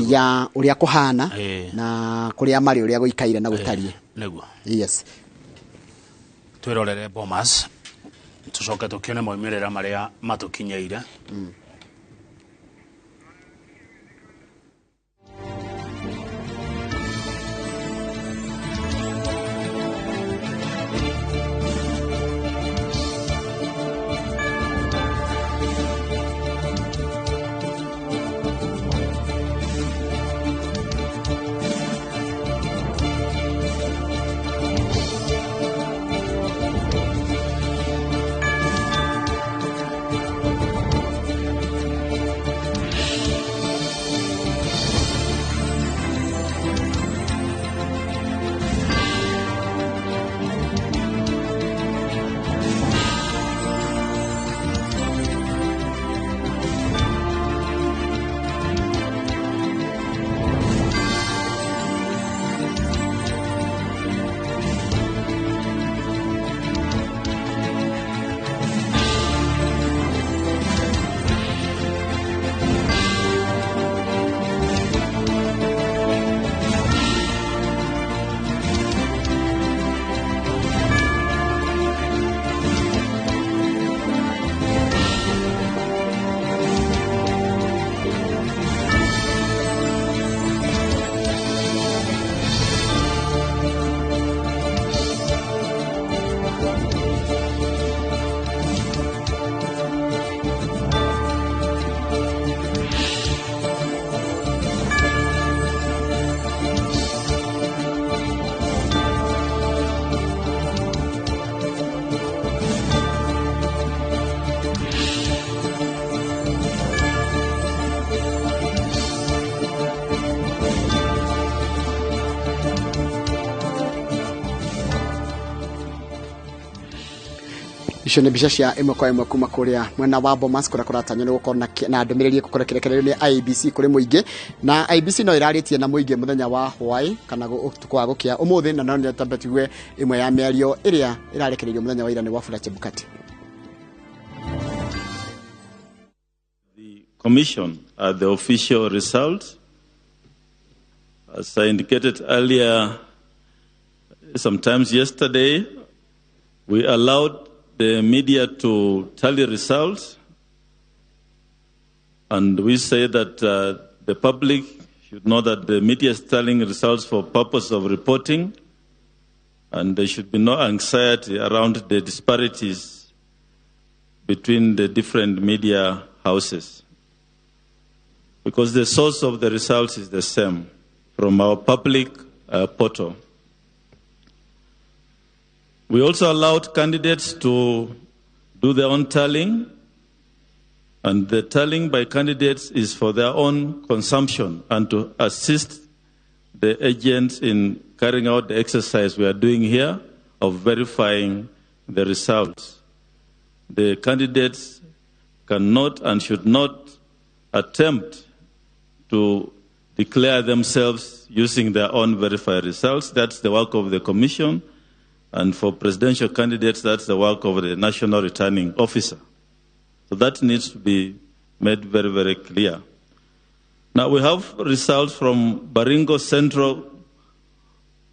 ya ũrĩa kũhana na kũrĩa marĩ ũrĩa gũikaire na gũtariĩ. Nĩguo. Yes. Twĩrorere Bomas tũcoke tũkĩone moimĩrĩra marĩa matũkinyĩire. Icio nĩ mbica cia ĩmwe kwa ĩmwe kuma kũrĩa mwena wa Bomas kũrĩa kũratanywo nĩ gũkorwo na ndũmĩrĩri ĩgũkorwo ĩkĩrekererio nĩ IEBC kũrĩ mũingĩ, na IEBC no ĩrarĩtie na mũingĩ mũthenya wa hwaĩ kana ũtukũ wa gũkĩa ũmũthĩ, na no nĩtambe tuigue ĩmwe ya mĩario ĩrĩa ĩrarekereirio mũthenya wa ira nĩ Wafula Chebukati. Commission are the official results. As I indicated earlier, sometimes yesterday, we allowed the media to tally results, and we say that the public should know that the media is tallying results for purpose of reporting, and there should be no anxiety around the disparities between the different media houses, because the source of the results is the same from our public portal. We also allowed candidates to do their own tallying, and the tallying by candidates is for their own consumption and to assist the agents in carrying out the exercise we are doing here of verifying the results. The candidates cannot and should not attempt to declare themselves using their own verified results. That's the work of the Commission. And for presidential candidates, that's the work of the National Returning Officer. So that needs to be made very, very clear. Now we have results from Baringo Central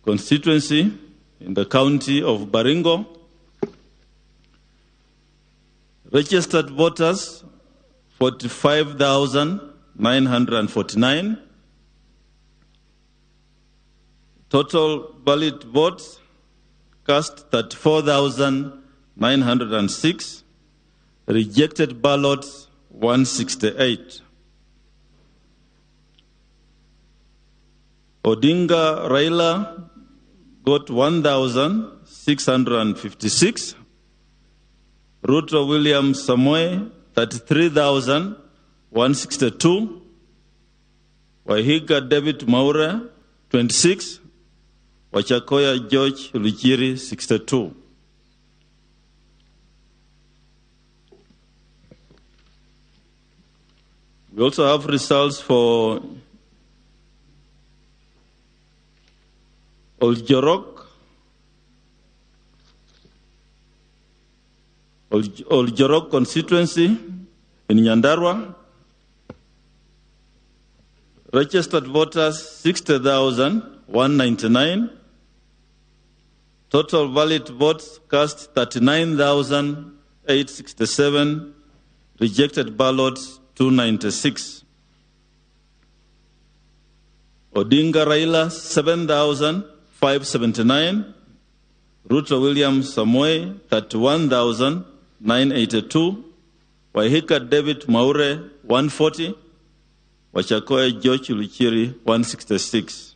constituency in the county of Baringo. Registered voters, 45,949. Total valid votes cast, 34,906. Rejected ballots, 168. Odinga Raila got 1,656. Ruto William Samoei, 33,162. Wahiga David Mwaure, 26. Wajackoyah George Luchiri, 62. We also have results for Oljorok, Oljorok constituency in Nyandarua. Registered voters, 60,199. Total valid votes cast, 39,867. Rejected ballots, 296. Odinga Raila, 7,579. Ruto William Samoei, 31,982. Wahiga David Mwaure, 140. Wajackoyah George Luchiri, 166.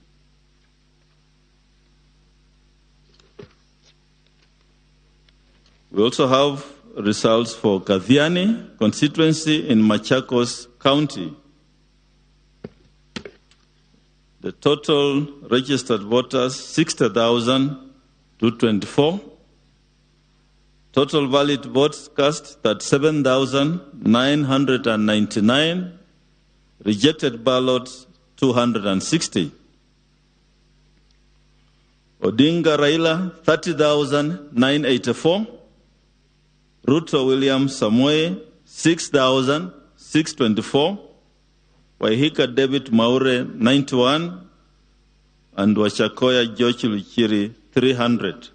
We also have results for Kathiani constituency in Machakos County. The total registered voters, 60,224. Total valid votes cast, 37,999. Rejected ballots, 260. Odinga Raila, 30,984. Ruto William Samoei, 6,624. Wahiga David Mwaure, 91. And Wajackoyah George Luchiri, 300.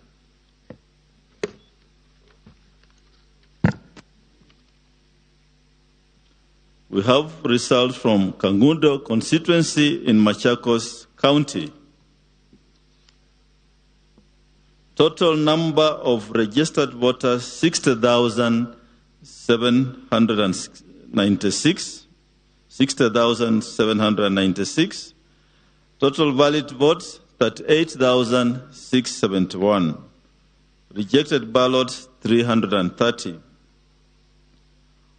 We have results from Kangundo constituency in Machakos County. Total number of registered voters, 60,796. 60,796. Total valid votes, 38,671. Rejected ballots, 330.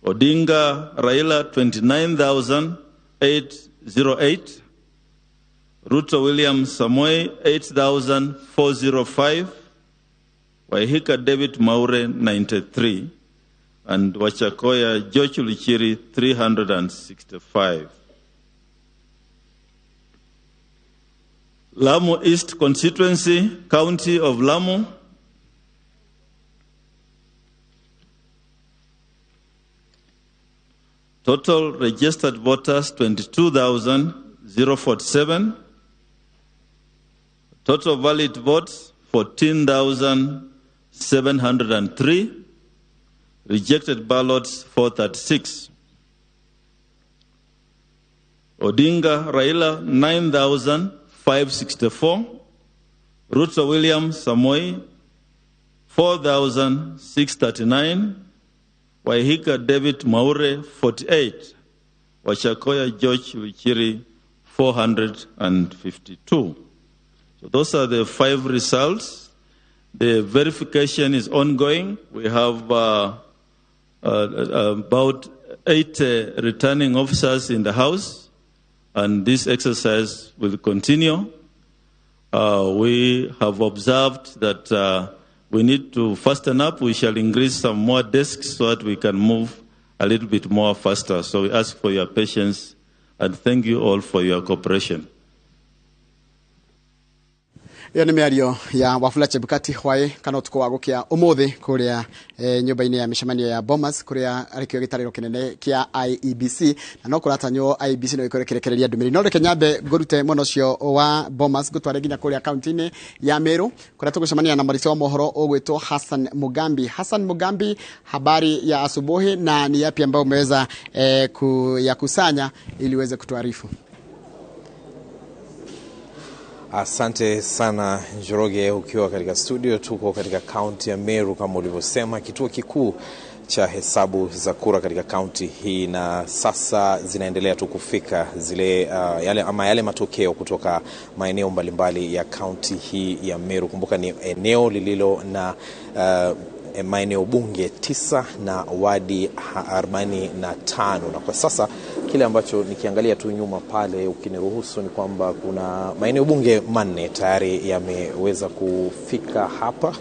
Odinga Raila, 29,808. Ruto William Samoei, 8,405. Wahiga David Mwaure, 93. And Wajackoyah George Luchiri, 365. Lamu East constituency, County of Lamu. Total registered voters 22,047. Total valid votes 14,703. Rejected ballots 436. Odinga Raila 9,564. Ruto William Samoei 4,639. Waihika David Mwaure 48. Wajackoyah George Luchiri 452. So those are the 5 results. The verification is ongoing. We have about 8 returning officers in the House, and this exercise will continue. We have observed that we need to fasten up. We shall increase some more desks so that we can move a little bit more faster. So we ask for your patience and thank you all for your cooperation. Iyo nĩ mĩario ya Wafula Chebukati hwaĩ kana ũtukũ wa gũkĩa ũmũthĩ kũrĩa nyũmba-inĩ ya mĩcemanio ya Bomas kũrĩa arĩkĩo gĩtarĩro kĩnene kĩa IEBC, na no kũratanywo IEBC no ĩkorwo ĩkĩrekereria ndũmĩrĩri. No reke nyambe ngũrute mwena ũcio wa Bomas ngũtware nginya kũrĩa kaunti-inĩ ya Meru kũrĩa tũgũcemania na mwandĩki wa mohoro ũgwĩtwo Hassan Mugambi. Hassan Mugambi, habari ya asubuhi, na ni yapi ambayo umeweza kuyakusanya ili uweze kutuarifu? Asante sana Njoroge, ukiwa katika studio. Tuko katika kaunti ya Meru kama ulivyosema, kituo kikuu cha hesabu za kura katika kaunti hii, na sasa zinaendelea tu kufika zile yale matokeo kutoka maeneo mbalimbali ya kaunti hii ya Meru. Kumbuka ni eneo lililo na maeneo bunge 9 na wadi 45, na kwa sasa kile ambacho nikiangalia tu nyuma pale, ukiniruhusu, ni kwamba kuna maeneo bunge 4 tayari yameweza kufika hapa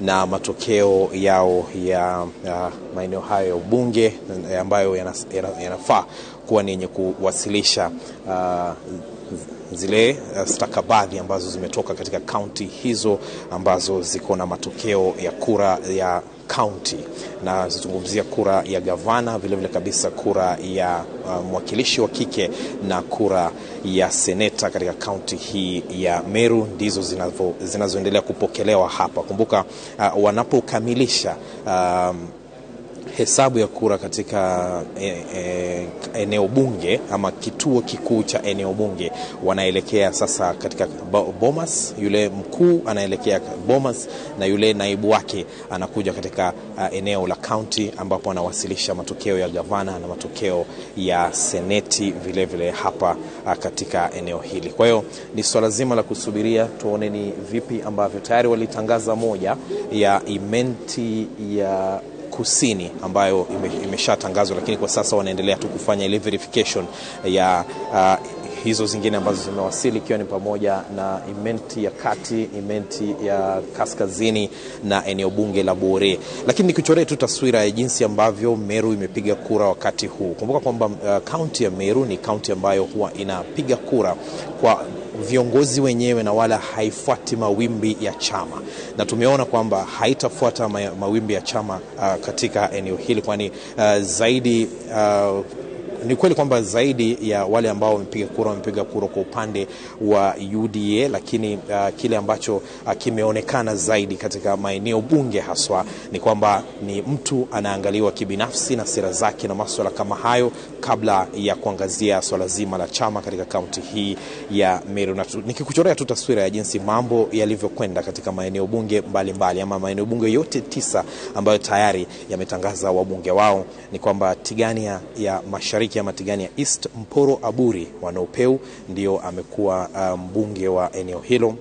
na matokeo yao ya maeneo hayo ya ubunge ambayo yanafaa kuwa ni yenye kuwasilisha zile stakabadhi ambazo zimetoka katika kaunti hizo ambazo ziko na matokeo ya kura ya county. Na zungumzia kura ya gavana, vile vile kabisa kura ya mwakilishi wa kike na kura ya seneta katika kaunti hii ya Meru, ndizo zinazoendelea kupokelewa hapa. Kumbuka wanapokamilisha hesabu ya kura katika eneo bunge ama kituo kikuu cha eneo bunge, wanaelekea sasa katika Bomas. Yule mkuu anaelekea Bomas na yule naibu wake anakuja katika eneo la county ambapo anawasilisha matokeo ya gavana na matokeo ya seneti vile vile hapa katika eneo hili. Kwa hiyo ni swala zima la kusubiria tuone ni vipi ambavyo tayari walitangaza moja ya Imenti ya Kusini ambayo imeshatangazwa, lakini kwa sasa wanaendelea tu kufanya ile verification ya hizo zingine ambazo zimewasili, ikiwa ni pamoja na Imenti ya Kati, Imenti ya Kaskazini na eneo bunge la Bore. Lakini nikuchoree tu taswira ya jinsi ambavyo Meru imepiga kura wakati huu. Kumbuka kwamba kaunti ya Meru ni kaunti ambayo huwa inapiga kura kwa viongozi wenyewe na wala haifuati mawimbi ya chama, na tumeona kwamba haitafuata mawimbi ya chama katika eneo hili, kwani zaidi ni kweli kwamba zaidi ya wale ambao wamepiga kura kwa upande wa UDA, lakini kile ambacho kimeonekana zaidi katika maeneo bunge haswa ni kwamba ni mtu anaangaliwa kibinafsi na sera zake na masuala kama hayo kabla ya kuangazia swala zima la chama katika kaunti hii ya Meru. Na nikikuchorea tu taswira ya jinsi mambo yalivyokwenda katika maeneo bunge mbalimbali ama maeneo bunge yote 9 ambayo tayari yametangaza wabunge wao, ni kwamba Tigania ya Mashariki ama Tigania East, Mporo Aburi wa Nopeu ndio amekuwa mbunge wa eneo hilo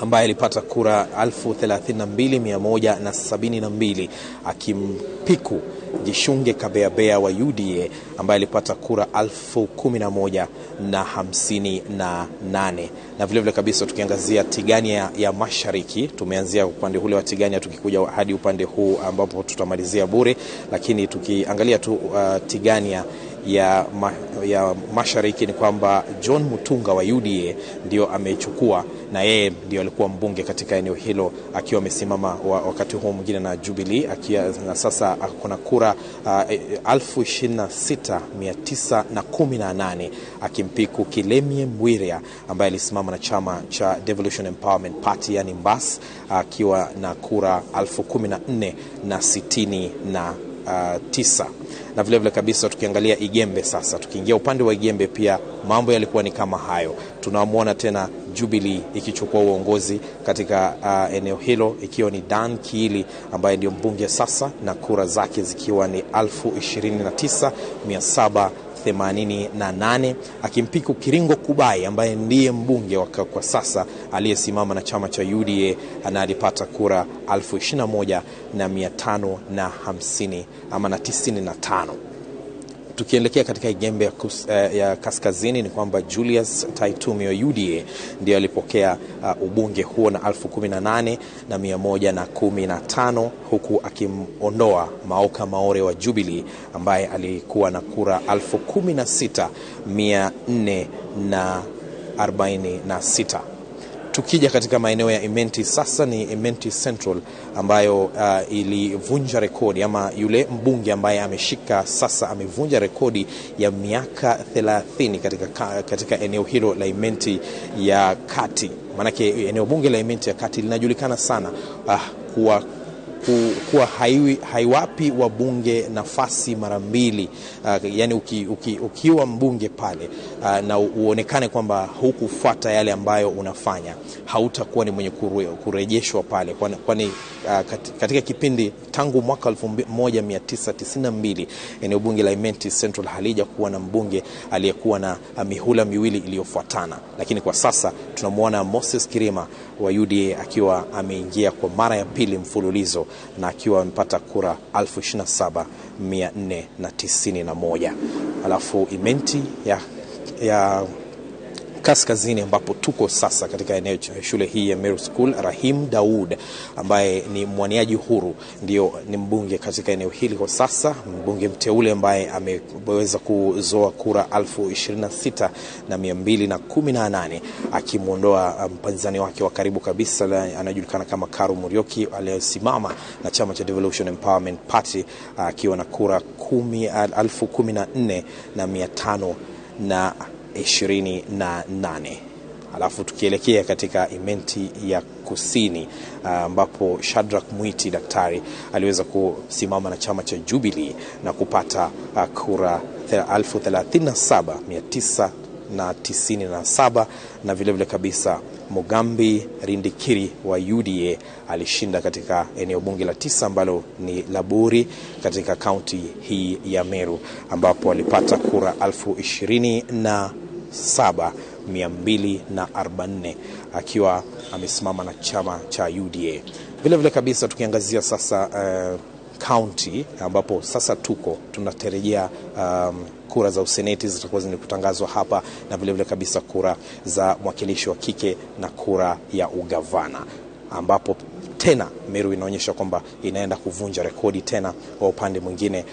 ambaye alipata kura 32,172 akimpiku Jishunge Kabeabea wa UDA ambaye alipata kura 11,058. Na vile vile kabisa tukiangazia Tigania ya Mashariki, tumeanzia upande ule wa Tigania tukikuja hadi upande huu ambapo tutamalizia Bure, lakini tukiangalia tu Tigania ya Mashariki ni kwamba John Mutunga wa UDA ndio amechukua, na yeye ndio alikuwa mbunge katika eneo hilo akiwa amesimama wakati huo mwingine na Jubilee akiwa, na sasa kuna kura 26,918 akimpiku Kilemie Mwiria ambaye alisimama na chama cha Devolution Empowerment Party yani MBAS akiwa na kura 14,069. Na vile vile kabisa tukiangalia Igembe sasa, tukiingia upande wa Igembe pia mambo yalikuwa ni kama hayo. Tunamuona tena Jubilee ikichukua uongozi katika eneo hilo ikiwa ni Dan Kiili ambaye ndio mbunge sasa na kura zake zikiwa ni 29,788 akimpiku Kiringo Kubai ambaye ndiye mbunge kwa sasa aliyesimama na chama cha UDA na alipata kura 21,550 ama na 95. Tukielekea katika Igembe ya Kaskazini ni kwamba Julius Taitumi wa UDA ndiye alipokea ubunge huo na 18,115 huku akimondoa Maoka Maore wa Jubilee ambaye alikuwa na kura 16,446. Tukija katika maeneo ya Imenti sasa, ni Imenti Central ambayo ilivunja rekodi, ama yule mbunge ambaye ameshika sasa amevunja rekodi ya miaka 30 katika eneo hilo la Imenti ya Kati. Maanake eneo bunge la Imenti ya Kati linajulikana sana kuwa haiwapi wabunge nafasi mara mbili. Yani ukiwa mbunge pale na uonekane kwamba hukufuata yale ambayo unafanya, hautakuwa ni mwenye kurejeshwa pale, kwani katika kipindi tangu mwaka 1992 eneo bunge la Imenti Central halija kuwa na mbunge aliyekuwa na mihula miwili iliyofuatana. Lakini kwa sasa tunamuona Moses Kirima wa UDA akiwa ameingia kwa mara ya pili mfululizo na akiwa amepata kura 27,491. Alafu Imenti ya Kaskazini ambapo tuko sasa katika eneo shule hii ya Meru School, Rahim Daud ambaye ni mwaniaji huru ndio ni mbunge katika eneo hili kwa sasa, mbunge mteule ambaye ameweza kuzoa kura 26,218 akimuondoa mpinzani wake wa karibu kabisa anajulikana kama Karu Murioki aliyesimama na chama cha Devolution Empowerment Party akiwa na kura 14,528. Alafu tukielekea katika Imenti ya Kusini ambapo Shadrack Mwiti daktari aliweza kusimama na chama cha Jubilee na kupata kura 37,997, na vile vile kabisa Mugambi Rindikiri wa UDA alishinda katika eneo bunge la 9 ambalo ni Laburi katika kaunti hii ya Meru ambapo alipata kura 27,244 akiwa amesimama na chama cha UDA. Vile vile kabisa tukiangazia sasa county ambapo sasa tuko tunatarajia kura za useneti zitakuwa zinakutangazwa hapa, na vile vile kabisa kura za mwakilishi wa kike na kura ya ugavana, ambapo tena Meru inaonyesha kwamba inaenda kuvunja rekodi tena wa upande mwingine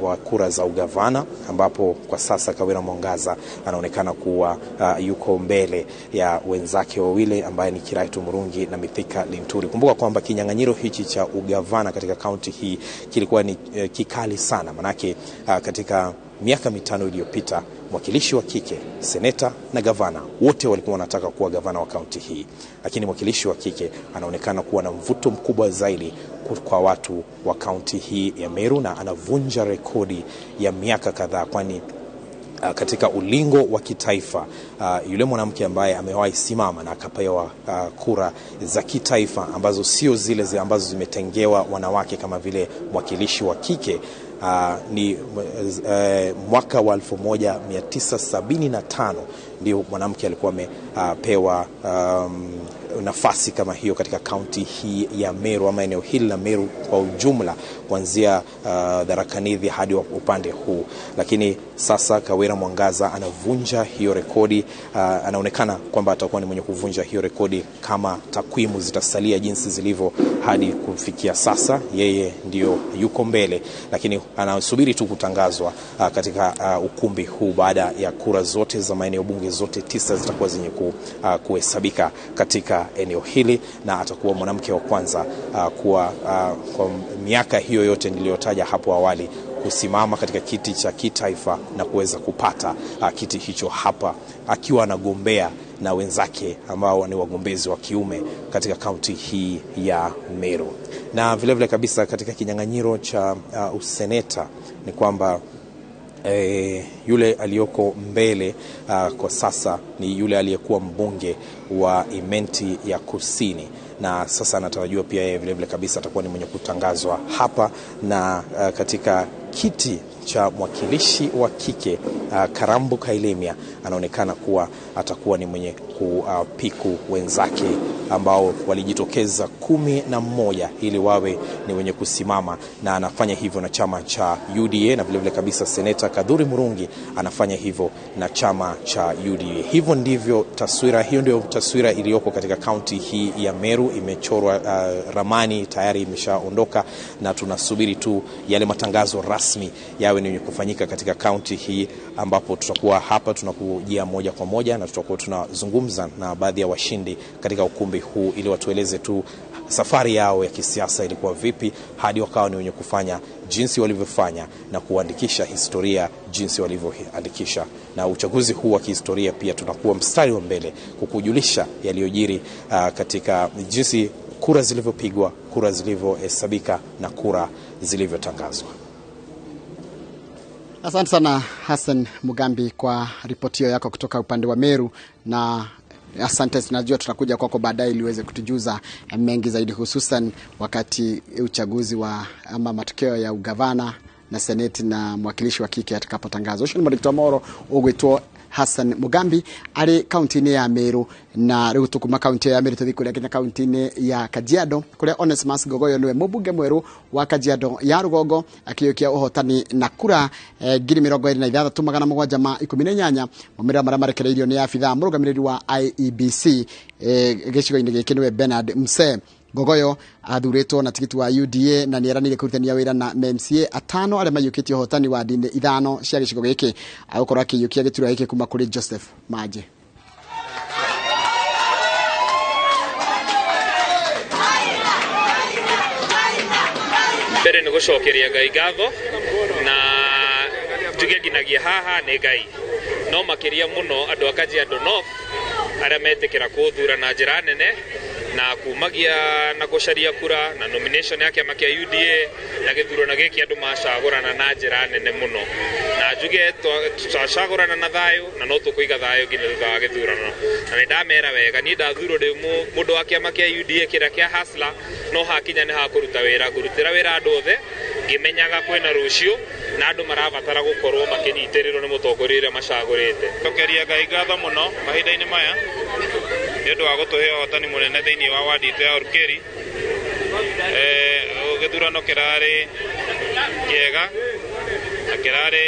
wa kura za ugavana, ambapo kwa sasa Kawira Mwangaza anaonekana kuwa yuko mbele ya wenzake wawili ambaye ni Kiraitu Murungi na Mithika Linturi. Kumbuka kwamba kinyang'anyiro hichi cha ugavana katika kaunti hii kilikuwa ni kikali sana, manake katika miaka 5 iliyopita mwakilishi wa kike, seneta na gavana wote walikuwa wanataka kuwa gavana wa kaunti hii, lakini mwakilishi wa kike anaonekana kuwa na mvuto mkubwa zaidi kwa watu wa kaunti hii ya Meru, na anavunja rekodi ya miaka kadhaa, kwani katika ulingo wa kitaifa yule mwanamke ambaye amewahi simama na akapewa kura za kitaifa ambazo sio zile ambazo zimetengewa wanawake kama vile mwakilishi wa kike ni mwaka wa 1975 ndio mwanamke alikuwa amepewa nafasi kama hiyo katika kaunti hii ya Meru ama eneo hili la Meru kwa ujumla, kuanzia Tharaka Nithi hadi upande huu. Lakini sasa Kawira Mwangaza anavunja hiyo rekodi. Anaonekana kwamba atakuwa ni mwenye kuvunja hiyo rekodi kama takwimu zitasalia jinsi zilivyo hadi kufikia sasa. Yeye ndio yuko mbele, lakini anasubiri tu kutangazwa katika ukumbi huu baada ya kura zote za maeneo bunge zote 9 zitakuwa zenye kuhesabika katika eneo hili, na atakuwa mwanamke wa kwanza kuwa kwa miaka hiyo yote niliyotaja hapo awali kusimama katika kiti cha kitaifa na kuweza kupata kiti hicho hapa akiwa anagombea na wenzake ambao ni wagombezi wa kiume katika kaunti hii ya Meru. Na vile vile kabisa katika kinyang'anyiro cha useneta ni kwamba yule aliyoko mbele kwa sasa ni yule aliyekuwa mbunge wa Imenti ya Kusini, na sasa anatarajiwa pia yeye vile vile kabisa atakuwa ni mwenye kutangazwa hapa. Na katika kiti cha mwakilishi wa kike Karambu Kailemia anaonekana kuwa atakuwa ni mwenye kupiku wenzake ambao walijitokeza 11 ili wawe ni wenye kusimama, na anafanya hivyo na chama cha UDA, na vile vile kabisa Seneta Kadhuri Murungi anafanya hivyo na chama cha UDA. Hivyo ndivyo taswira, hiyo ndio taswira iliyoko katika kaunti hii ya Meru. Imechorwa ramani tayari imeshaondoka, na tunasubiri tu yale matangazo rasmi yawe ni kufanyika katika kaunti hii, ambapo tutakuwa hapa tunakujia moja kwa moja na tutakuwa tunazungumza na baadhi ya washindi katika ukumbi huu ili watueleze tu safari yao ya kisiasa ilikuwa vipi hadi wakawa ni wenye kufanya jinsi walivyofanya na kuandikisha historia jinsi walivyoandikisha. Na uchaguzi huu wa kihistoria pia tunakuwa mstari wa mbele kukujulisha yaliyojiri katika jinsi kura zilivyopigwa, kura zilivyohesabika na kura zilivyotangazwa. Asante sana Hassan Mugambi kwa ripoti yako kutoka upande wa Meru, na asante, najua tutakuja kwako baadaye ili uweze kutujuza mengi zaidi, hususan wakati uchaguzi wa ama matokeo ya ugavana na seneti na mwakilishi wa kike atakapotangazwa. Ucio ni mwandĩki moro ũgwĩtwo Hassan Mugambi ari kaunti-inĩ ya Meru. Na rĩu tũkuma kaunti ya Meru tũthiĩ kũrĩa nginya kaunti-inĩ ya Kajiado kũrĩa Onesmus Ngogoyo nĩwe mũmbunge mwerũ wa Kajiado ya Rũgongo akĩiyũkia ũhotani na kura 26,718. Maumĩrĩra marĩa marekereirio nĩ abithaa mũrũgamĩrĩri wa IEBC gĩcigo-inĩ gĩkĩ nĩwe Bernard Msee. Ngogoyo athuurĩtwo na tigiti wa UDA na nĩeranĩire kũrutithania wĩra na MCA 5 arĩa maiyũkĩtie ũhotani wa ndini 5 cia gĩcigo gĩkĩ, agũkorwo akĩiyũkia gĩturwa gĩkĩ kuma kũrĩ Joseph Maje. Mbere nĩ gũcokeria Ngai ngatho, na njuge nginagia haha nĩ Ngai, no makĩria mũno andũ a Kajiado North arĩa metĩkĩra kũthura na njĩra nene na kumagia na gũcaria kura na nomination ya kĩama kĩa UDA na gĩthurano gĩkĩ andũ macagũrana na njĩra nene mũno, na njuge twacagũrana na thayũ na no tũkũiga thayũ nginya thutha wa gĩthurano. Na nĩ ndamera wega, niĩ ndathurwo ndĩ mũndũ wa kĩama kĩa UDA kĩrĩa kĩa Hustler, no hakinya nĩ hakũruta wĩra, ngũrutĩra wĩra andũ othe ngĩmenyaga kwĩna rũciũ na andũ marabatara gũkorwo makĩnyitĩrĩrwo nĩ mũtongoria ũrĩa macagũrĩte. Cokeria Ngai ngatho mũno mahinda-inĩ maya nĩ ũndũ wa gũtũhe ũhotani mũnene thĩinĩ wa wadi itũ ya Orkeri. Gĩthurano kĩrarĩ kĩega na kĩrarĩ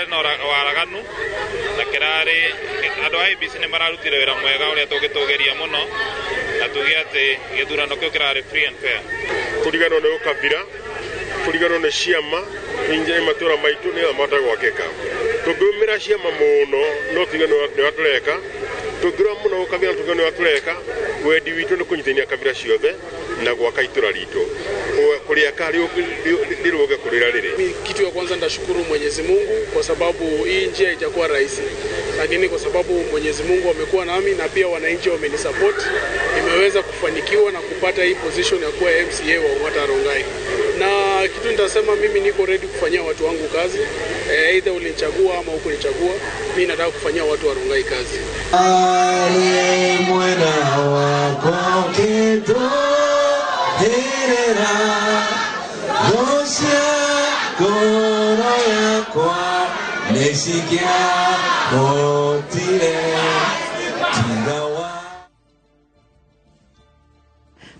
na waraganu na kĩrarĩ andũ a IEBC nĩ mararutire wĩra mwega ũrĩa tũngĩtũgĩria mũno, na tuge atĩ gĩthurano kĩu kĩrarĩ free and fair. Kũriganwo nĩ ũkabira, kũriganwo nĩ ciama inje matũra maitũ nĩ mahote gwakĩka. Tũngĩũmĩra ciama mũno no tuge nĩ watũreka, tũngĩrora mũno ũkabira tuge nĩ watũreka. Wendi witũ nĩ kũnyitithania kabira ciothe na gwaka itũra ritũ kũrĩaka rĩrũge kũrĩra rĩrĩ. Kitu ya kwanza ndashukuru Mwenyezi Mungu kwa sababu hii njia haijakuwa rahisi, lakini kwa sababu Mwenyezi Mungu amekuwa nami na pia wananchi wamenisupport, nimeweza kufanikiwa na kupata hii position ya kuwa MCA wa Ongata Rongai. Na kitu nitasema, mimi niko ready kufanyia watu wangu kazi, either ulinichagua ama hukunichagua, mimi nataka kufanyia watu wa Rongai kazi. Aliye mwana wako kidoherera gosia goro yakwa nesikia otire tigawa.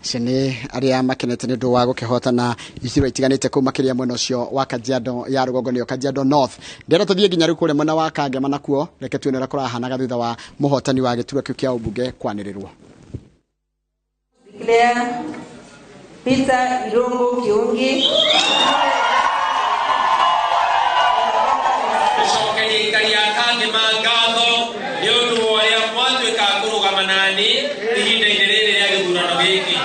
Acio nĩ arĩa makenete nĩ ũndũ wa gũkĩhotana icigo itiganĩte kũu makĩria mwena ũcio wa Kajiado ya rũgongo nĩyo Kajiado North. Ndĩrenda tũthiĩ nginya rĩu kũrĩa mwena wa Kangema nakuo, reke tuone ũrĩa kũrahanaga thutha wa mũhotani wa gĩturwa kĩu kĩa ũmbunge kwanĩrĩrwo. Declare Peter Irungu Kiungi. Gũcokeria aikari a Kangema ngatho nĩ ũndũ wa ũrĩa mwatuĩka a kũrũgama nani ihinda-inĩ rĩrĩ rĩa gĩthurano gĩkĩ.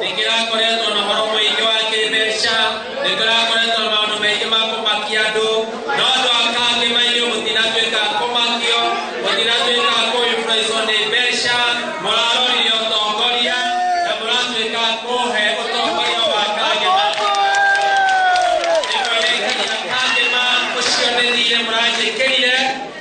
Nĩ kĩrakoretwo na ũhoro mũingĩ wa kĩmbeca, nĩ kĩrakoretwo na maũndũ maingĩ ma kũmakia andũ, no andũ a Kangema inyuĩ mũtinatuĩka a kũmakio, mũtinatuĩka a kũ-influence nĩ mbeca, mũrarorire ũtongoria na mũratuĩka a kũhe ũtongoria wa Kangema. Kangema ũcio nĩ thirĩ mũranjĩkĩrire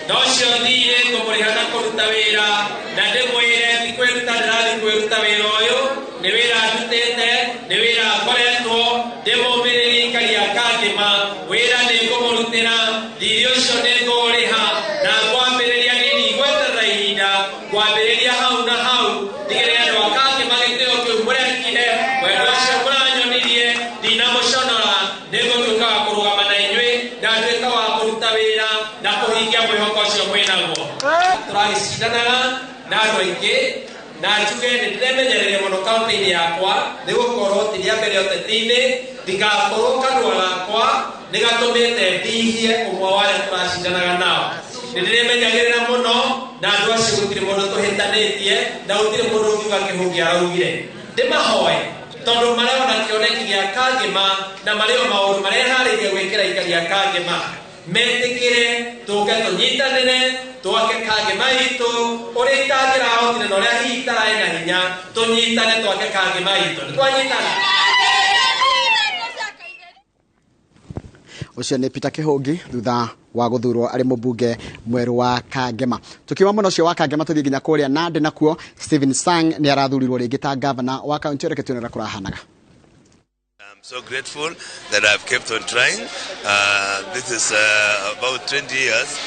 na ũcio thirĩ ngũmũrĩha na kũruta wĩra na ndĩmwĩre ti kwĩruta ndĩrathiĩ kwĩruta wĩra ũyũ nĩ wĩra ndutĩte nĩ wĩra ngoretwo ndĩmũmĩrĩrie aikari a Kangema wĩra nĩ ngũmũrutĩra thirĩ ũcio nĩ ngũũrĩha na ngwambĩrĩria niĩ ndigweterera ihinda ngwambĩrĩria hau na hau ndigĩrĩre andũ a Kangema gĩtĩo kĩu mũrekire wendo ũcio mũranyonirie ndinamũconora nĩngũtuĩka wa kũrũgama na inyuĩ ndatuĩka wa kũruta wĩra na kũhingia mwĩhoko ũcio mwĩnaguo. Tũragĩcindanaga na andũ aingĩ na njuge nĩ ndĩremenyereire mũno campaign yakwa nĩ gũkorwo ti rĩa mbere ũteti-inĩ ndigakorwo kanua gakwa nĩ gatũmĩte ndihie ũmwe wa arĩa tũracindanaga nao. Nĩ ndĩremenyagĩrĩra mũno na andũ acio gũtirĩ mũndũ tũhĩtanĩtie na gũtirĩ mũndũ ũngiuga Kĩhũngĩ araugire. Ndĩmahoe tondũ marona kĩoneki gĩa Kangema na marĩ o maũndũ mareharĩirie gwĩkĩra aikari a Kangema metĩkĩre tũke tũnyitanĩre twake Kangema itũ ũrĩa itangĩrahotire na ũrĩa hihi itararĩ na hinya tũnyitane twake Kangema itũ. Nĩ twanyitana? Ũcio nĩ Peter Kĩhũngi thutha wa gũthurwo arĩ mũmbunge mwerũ wa Kangema. Tukiuma mwena ũcio wa Kangema tũthiĩ nginya kũrĩa Nandi nakuo Stephen Sang nĩ arathurirwo rĩngĩ ta gavana wa kaunti ĩyo. Reke tuone ũrĩa kũrahanaga. I'm so grateful that I've kept on trying. This is about 20 years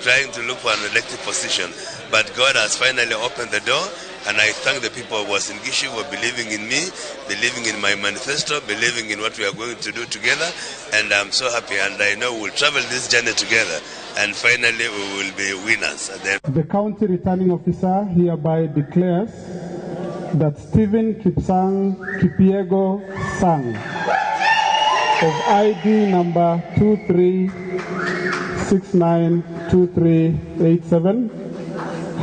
trying to look for an elected position. But God has finally opened the door, and I thank the people of Uasin Gishu for believing in me, believing in my manifesto, believing in what we are going to do together. And I'm so happy, and I know we'll travel this journey together, and finally we will be winners. At the end. The county returning officer hereby declares that Stephen Kipsang Kipiego Sang of ID number 23692387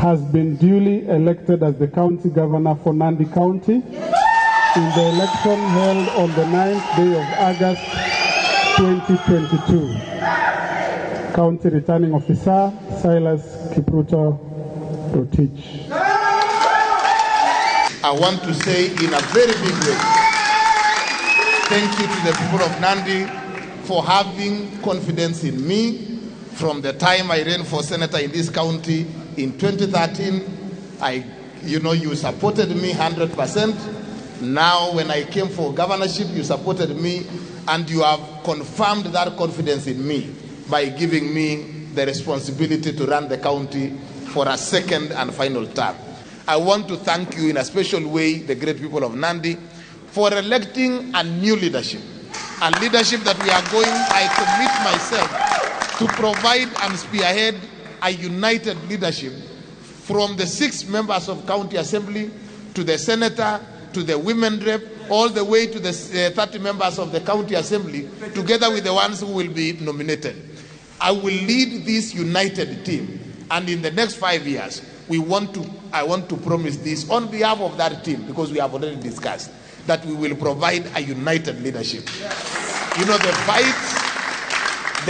has been duly elected as the county governor for Nandi County in the election held on the 9th day of August 2022. County Returning Officer Silas Kipruto Rotich. I want to say in a very big way, thank you to the people of Nandi for having confidence in me. From the time I ran for senator in this county in 2013, you supported me 100%. Now when I came for governorship, you supported me, and you have confirmed that confidence in me by giving me the responsibility to run the county for a second and final term. I want to thank you in a special way, the great people of Nandi, for electing a new leadership, a leadership that we are going, I commit myself to provide and spearhead a united leadership from the 6 members of county assembly to the senator, to the women rep, all the way to the 30 members of the county assembly, together with the ones who will be nominated. I will lead this united team, and in the next 5 years, I want to promise this on behalf of that team, because we have already discussed that we will provide a united leadership. You know, the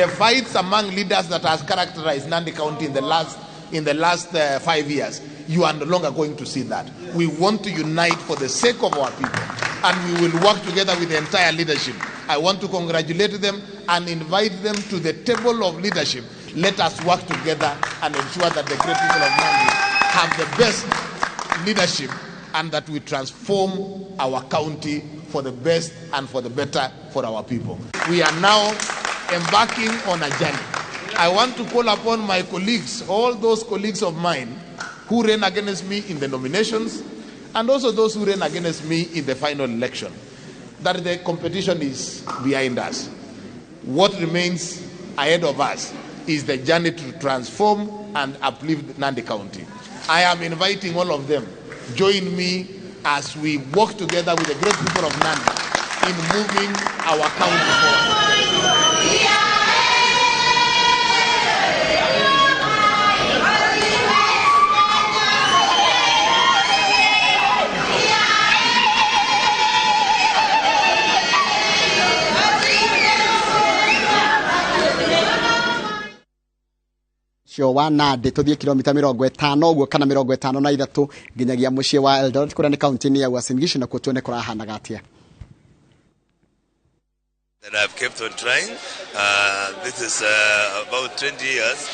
fights among leaders that has characterized Nandi County in the last 5 years, you are no longer going to see that. We want to unite for the sake of our people, and we will work together with the entire leadership. I want to congratulate them and invite them to the table of leadership. Let us work together and ensure that the great people of Nandi have the best leadership, and that we transform our county for the best and for the better for our people. We are now embarking on a journey. I want to call upon my colleagues, all those colleagues of mine who ran against me in the nominations, and also those who ran against me in the final election, that the competition is behind us. What remains ahead of us is the journey to transform and uplift Nandi County. I am inviting all of them, join me as we work together with the great people of Nandi in moving our county forward. Ũcio wa Nandi tuthie kilomita 50 ũguo kana 53 nginyagia mũciĩ wa Eldoret kũrĩa nĩ kaunti-inĩ ya Uasin Gishu, na kuo tuone kũrahanaga atĩa. That I've kept on trying. This is about 20 years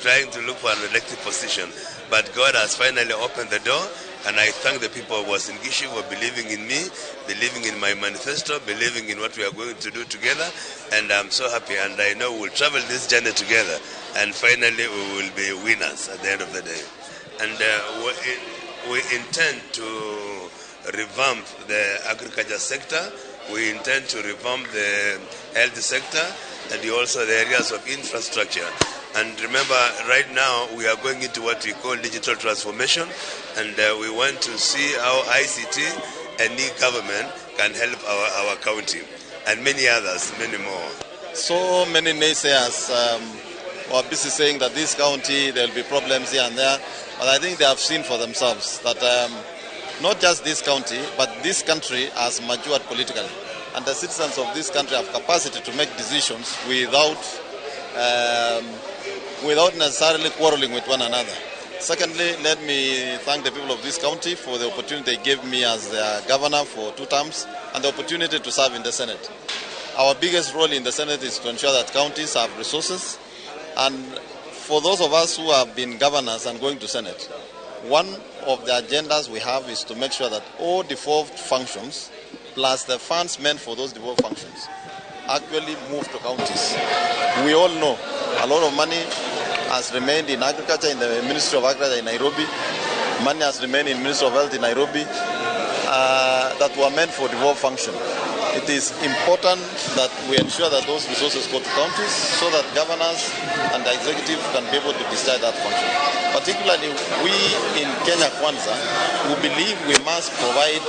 trying to look for an elected position. But God has finally opened the door, and I thank the people of Uasin Gishu for believing in me, believing in my manifesto, believing in what we are going to do together, and I'm so happy, and I know we'll travel this journey together, and finally we will be winners at the end of the day. And we intend to revamp the agriculture sector, we intend to revamp the health sector, and also the areas of infrastructure. And remember, right now we are going into what we call digital transformation, and we want to see how ICT and e-government can help our county, and many others, many more. So many naysayers were busy saying that this county, there will be problems here and there, but I think they have seen for themselves that not just this county, but this country has matured politically. And the citizens of this country have capacity to make decisions without necessarily quarreling with one another. Secondly, let me thank the people of this county for the opportunity they gave me as their governor for 2 terms and the opportunity to serve in the Senate. Our biggest role in the Senate is to ensure that counties have resources, and for those of us who have been governors and going to Senate, one of the agendas we have is to make sure that all devolved functions plus the funds meant for those devolved functions actually move to counties. We all know a lot of money has remained in agriculture, in the Ministry of Agriculture in Nairobi. Money has remained in Ministry of Health in Nairobi that were meant for devolved function. It is important that we ensure that those resources go to counties so that governors and the executive can be able to decide that function. Particularly, we in Kenya Kwanza, who believe we must provide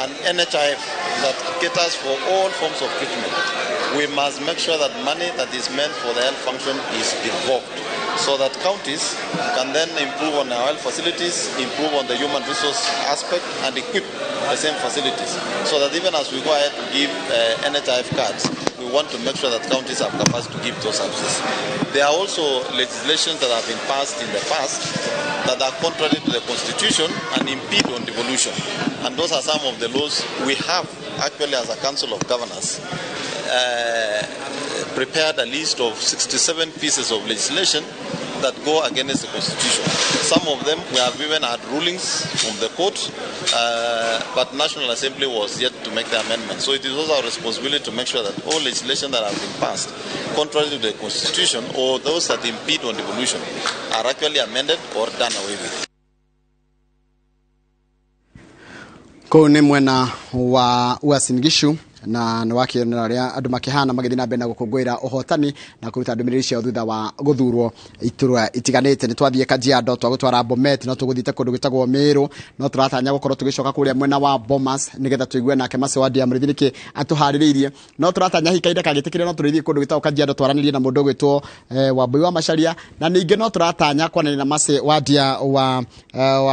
an NHIF that caters for all forms of treatment. We must make sure that money that is meant for the health function is devolved so that counties can then improve on our health facilities, improve on the human resource aspect, and equip the same facilities. So that even as we go ahead to give NHIF cards, we want to make sure that counties have capacity to give those services. There are also legislations that have been passed in the past that are contrary to the Constitution and impede on devolution. And those are some of the laws we have actually as a Council of Governors prepared a list of 67 pieces of legislation that go against the Constitution. Some of them we have even had rulings from the court, but National Assembly was yet to make the amendment. So it is also our responsibility to make sure that all legislation that have been passed contrary to the Constitution or those that impede on devolution are actually amended or done away with. Kũu nĩ mwena wa Uasin Gishu na nĩ wakĩonera ũrĩa andũ makĩhana magĩthiĩ na mbere na gũkũngũĩra ũhotani na kũruta ndũmĩrĩri ciao thutha wa gũthurwo iturwa itiganĩte. Nĩ twathiĩ Kajiado, twagũtwara Bomet, no tũgũthiĩte kũndũ gwĩtagwo Meru, no tũratanya gũkorwo tũgĩcoka kũrĩa mwena wa Bomas nĩgetha tũigue nake Macewadia Mũrĩithi nĩkĩ atũharĩrĩirie. No tũratanya hihi kahinda kangĩtĩkĩria no tũrĩthiĩ kũndũ gwĩtagwo Kajiado twaranĩrie na mũndũ ũgwĩtwo Wambui wa Macharia, na ningĩ no tũratanya kwaranĩria na Macewadia wa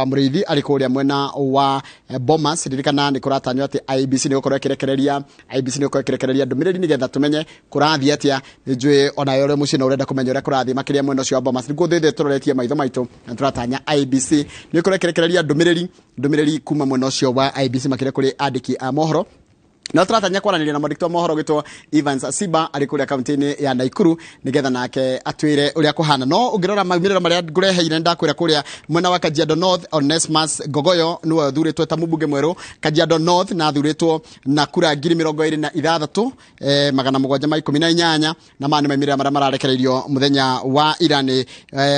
Mũrĩithi arĩ kũrĩa mwena wa Bomas. Ririkana nĩ kũratanywo atĩ IEBC nĩ gũkorwo ĩkĩrekereria IEBC nĩ gũkorwo ĩkĩrekereria ndũmĩrĩri nĩgetha tũmenye kũrathiĩ atĩa. Nĩ njũĩ onawe ũrĩ mũciĩ na ũrenda kũmenya ũrĩa kũrathiĩ makĩria mwena ũcio wa Bomas, nĩguo thĩthĩ tũroretie maitho maitũ na tũratanya IEBC nĩ gũkorwo ĩkĩrekereria ndũmĩrĩri kuma mwena ũcio wa IEBC makĩria kũrĩ andĩki a mohoro. No tũratanya kwaranĩria na mwandĩki wa mohoro gwĩtwo Evans Asiba arĩ kũrĩa kaunti-inĩ ya Nakuru nĩgetha nake atwĩre ũrĩa kũhana. No ũngĩrora maumĩrĩro marĩa ngũreheire, ndakwĩra kũrĩa mwena wa Kajiado North, Onesmus Ngogoyo nĩwe ũthurĩtwo ta mũmbunge mwerũ Kajiado North, na athurĩtwo na kura 26,718, na maya nĩ maumĩrĩra marĩa mararekereirio mũthenya wa ira nĩ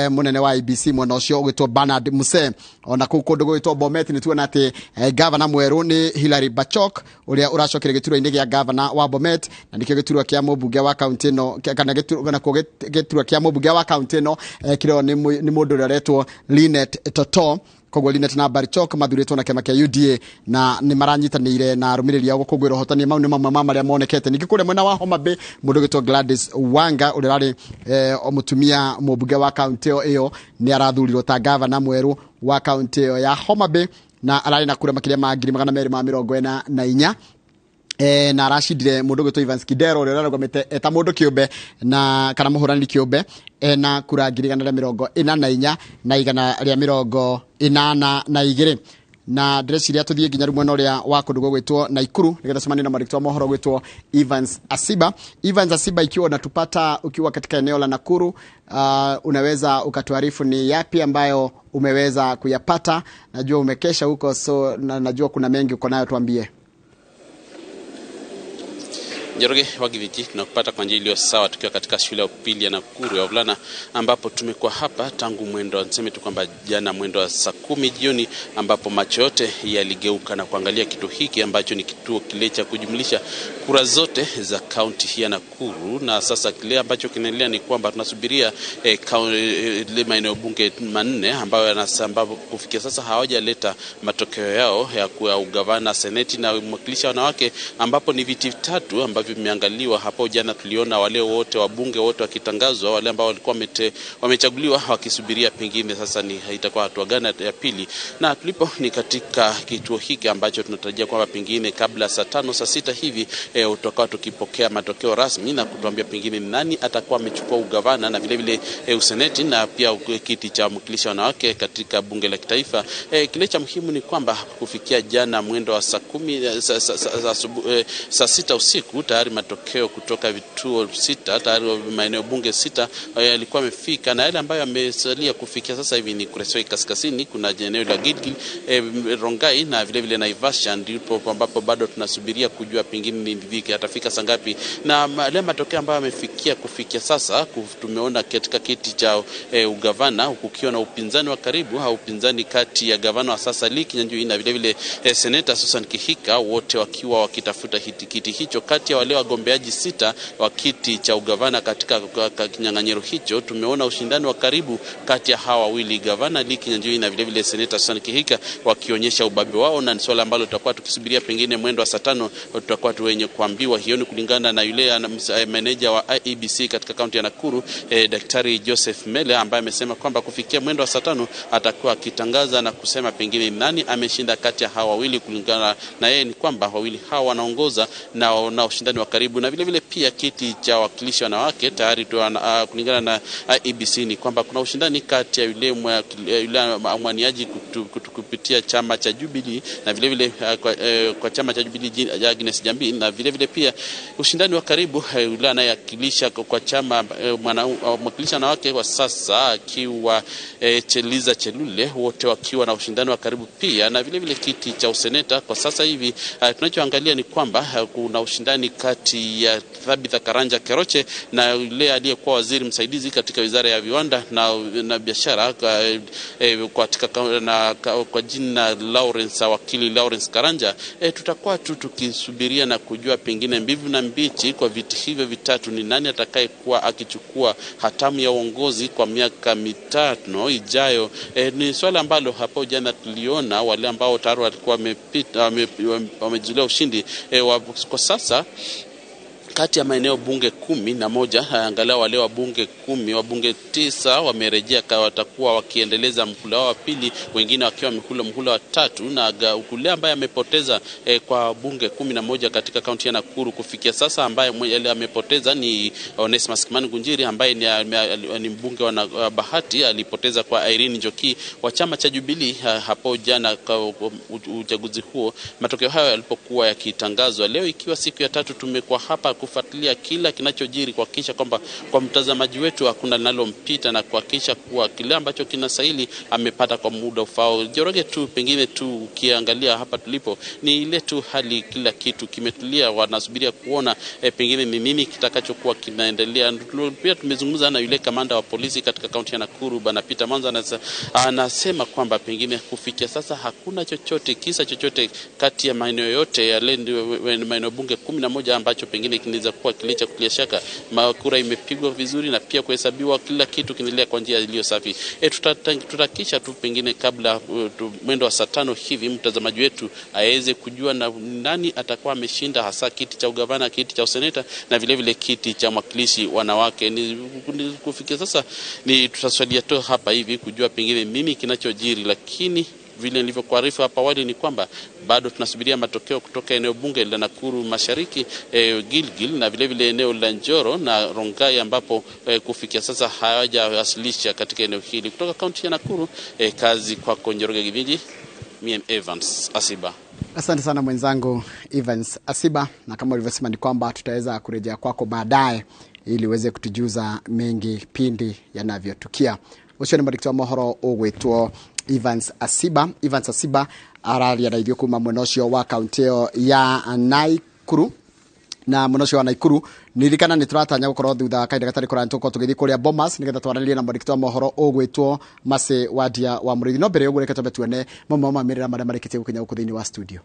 mũnene wa IEBC mwena ũcio ũgwĩtwo Bernard Muse. Ona kũu kũndũ gũgwĩtwo Bomet nĩ tuona atĩ gavana mwerũ nĩ Hilary Bachok ũrĩa ũracokire gĩturwa-inĩ gĩa gavana wa Bomet, na nĩkĩo gĩturwa kĩa mũmbunge wa kaunti ĩno kana nakuo gĩturwa kĩa mũmbunge wa kaunti ĩno kĩrĩa nĩ mũndũ ũrĩa ũretwo Linet Toto. Koguo Linet na Barichok mathurĩtwo na kĩama kĩa UDA na nĩ maranyitanĩire na arũmĩrĩri ao gũkũngũĩra ũhotani. Mau nĩ mamwe ma marĩa monekete. Ningĩ kũrĩa mwena wa Homa Bay, mũndũ ũgwĩtwo Gladys Wanga ũrĩa ũrarĩ mũtumia mũmbunge wa kaunti ĩyo nĩ arathurirwo ta gavana mwerũ wa kaunti ĩyo ya Homa Bay, na ararĩ na kura makĩria ma 244,000, na aracindire mũndũ ũgwĩtwo Evans Kidero ũrĩa ũrarũgamĩte eta mũndũ kĩũmbe na kana mũhũrani kĩũmbe na kura 144 na 182. Na ndĩreciria tũthiĩ nginya rĩu mwena ũrĩa wa kũndũ gũgwĩtwo Nakuru nĩgetha cemanie na mwandĩki wa mohoro gwĩtwo Evans Asiba. Evans Asiba, ikiwa unatupata ukiwa katika eneo la Nakuru, unaweza ukatuarifu ni yapi ambayo umeweza kuyapata? Najua umekesha huko, so na, najua kuna mengi uko nayo, tuambie. Njoroge wa Githiti, tunakupata kwa njia iliyo sawa tukiwa katika shule ya upili ya Nakuru ya wavulana, ambapo tumekuwa hapa tangu mwendo, niseme tu kwamba jana mwendo wa saa 10 jioni, ambapo macho yote yaligeuka na kuangalia kitu hiki ambacho ni kituo kile cha kujumlisha kura zote za kaunti hii ya Nakuru. Na sasa kile ambacho kinaendelea ni kwamba tunasubiria maeneo bunge manne ambayo ambapo kufikia sasa hawajaleta matokeo yao ya kuwa ugavana, seneti na mwakilishi wanawake, ambapo ni viti 3 ambavyo vimeangaliwa. Hapo jana tuliona wale wote wabunge wote wakitangazwa, wale ambao walikuwa wamechaguliwa wakisubiria pengine sasa ni itakuwa hatua gani ya pili. Na tulipo ni katika kituo hiki ambacho tunatarajia kwamba pengine kabla saa 5 saa 6 hivi utakuwa tukipokea matokeo rasmi na kutuambia pengine nani atakuwa amechukua ugavana na vile vile useneti na pia kiti cha mwakilishi wanawake katika bunge la kitaifa. Kile cha muhimu ni kwamba kufikia jana mwendo wa saa 10 saa 6 usiku tayari matokeo kutoka vituo 6 tayari maeneo bunge 6 yalikuwa yamefika, na yale ambayo yamesalia kufikia sasa hivi ni Kuresoi Kaskazini, kuna eneo la Gilgil, Rongai na vile vile Naivasha, ndipo ambapo bado tunasubiria kujua pengine ni atafika saa ngapi. Na yale matokeo ambayo yamefikia kufikia sasa, tumeona katika kiti cha ugavana kukiwa na upinzani wa karibu au upinzani kati ya gavana wa sasa Lee Kinyanjui na vile vile seneta Susan Kihika, wote wakiwa wakitafuta kiti hicho. Kati ya wale wagombeaji 6 wa kiti cha ugavana katika kinyang'anyiro hicho, tumeona ushindani wa karibu kati ya hawa wawili, gavana Lee Kinyanjui na vile vile seneta Susan Kihika, wakionyesha ubabe wao, na ni swala ambalo tutakuwa tukisubiria pengine mwendo wa saa 5 tutakuwa tu wenye kuambiwa. Hiyo ni kulingana na yule meneja wa IEBC katika kaunti ya Nakuru, Daktari Joseph Mele, ambaye amesema kwamba kufikia mwendo wa saa 5 atakuwa akitangaza na kusema pengine nani ameshinda kati ya hawa wawili. Kulingana na yeye ni kwamba wawili hawa wanaongoza na ushindani wa karibu. Na vile vile pia kiti cha wakilishi wanawake tayari kulingana na IEBC ni kwamba kuna ushindani kati ya yule mwaniaji kupitia chama cha Jubilee na vile vile kwa chama cha Jubilee Agnes Jambi, na vile vile pia ushindani wa karibu yule anayewakilisha kwa chama mwakilisha wanawake kwa sasa akiwa Cheliza Chelule, wote wakiwa na ushindani wa karibu pia. Na vile vile kiti cha useneta kwa sasa hivi tunachoangalia ni kwamba kuna ushindani kati ya Thabitha Karanja Keroche na yule aliyekuwa waziri msaidizi katika wizara ya viwanda na biashara kwa jina Lawrence, wakili Lawrence Karanja. Tutakuwa tu tukisubiria na kujua pengine mbivu na mbichi kwa viti hivyo vitatu ni nani atakayekuwa akichukua hatamu ya uongozi kwa miaka 5 ijayo. Ni swala ambalo hapo jana tuliona wale ambao tayari walikuwa wamepita wamejizulia ushindi kwa sasa. Kati ya maeneo bunge 11, angalau wale wabunge 10, wabunge 9 wamerejea, watakuwa wakiendeleza mhula wao wa pili, wengine wakiwa mhula wa tatu, na kule ambaye amepoteza kwa bunge 11 katika kaunti ya Nakuru kufikia sasa, ambaye amepoteza ni Onesmus Kimani Ngunjiri ambaye ni mbunge wa Bahati, alipoteza kwa Irene Njoki wa chama cha Jubilee hapo jana uchaguzi huo, matokeo hayo yalipokuwa yakitangazwa. Leo ikiwa siku ya tatu, tumekuwa hapa kufuatilia kila kinachojiri, kuhakikisha kwamba kwa mtazamaji wetu hakuna linalompita na kuhakikisha kuwa kile ambacho kinastahili amepata kwa muda ufao. Njoroge tu pengine tu ukiangalia hapa tulipo ni ile tu hali, kila kitu kimetulia, wanasubiria kuona pengine ni nini kitakachokuwa kinaendelea. Pia tumezungumza na yule kamanda wa polisi katika kaunti ya Nakuru Bwana Peter Mwanza, anasema kwamba pengine kufikia sasa hakuna chochote, kisa chochote kati ya maeneo yote yale maeneo bunge 11 ambacho pengine kinaweza kuwa kilicha kutia shaka. Kura imepigwa vizuri na pia kuhesabiwa, kila kitu kinaendelea kwa njia iliyo safi. Tutakisha tu pengine kabla mwendo wa saa 5 hivi mtazamaji wetu aweze kujua na nani atakuwa ameshinda, hasa kiti cha ugavana, kiti cha useneta na vile vile kiti cha mwakilishi wanawake. Ni kufikia sasa ni tutaswalia tu hapa hivi kujua pengine nini kinachojiri, lakini vile nilivyokuarifu hapa awali ni kwamba bado tunasubiria matokeo kutoka eneo bunge la Nakuru Mashariki, Gilgil na vile vile eneo la Njoro na Rongai ambapo kufikia sasa hawajawasilisha katika eneo hili. Kutoka kaunti ya Nakuru, kazi kwako Njoroge Githinji, mimi Evans Asiba. Asante sana mwenzangu Evans Asiba, na kama ulivyosema ni kwamba tutaweza kurejea kwako baadaye ili uweze kutujuza mengi pindi yanavyotukia. Ucio ni mwandĩki wa mohoro ũgwĩtwo Evans Asiba. Evans Asiba araria na ithuĩ kuma mwena ũcio wa kaunti ĩyo ya Nakuru, na mwena ũcio wa Nakuru nirikana nĩ tũratanya gũkorwo thutha wa kahinda gatarĩ kũraya tũkorwo tũgĩthiĩ kũrĩa Bomas nĩgetha twaranĩrie na mwandĩki wa mohoro ũgwĩtwo Mercy Wadia wa Mũrĩithi. No mbere ya ũguo reke twambe tuone mamwe ma maumĩrĩra marĩa marĩkĩtie gũkinya gũkũ thĩinĩ wa studio.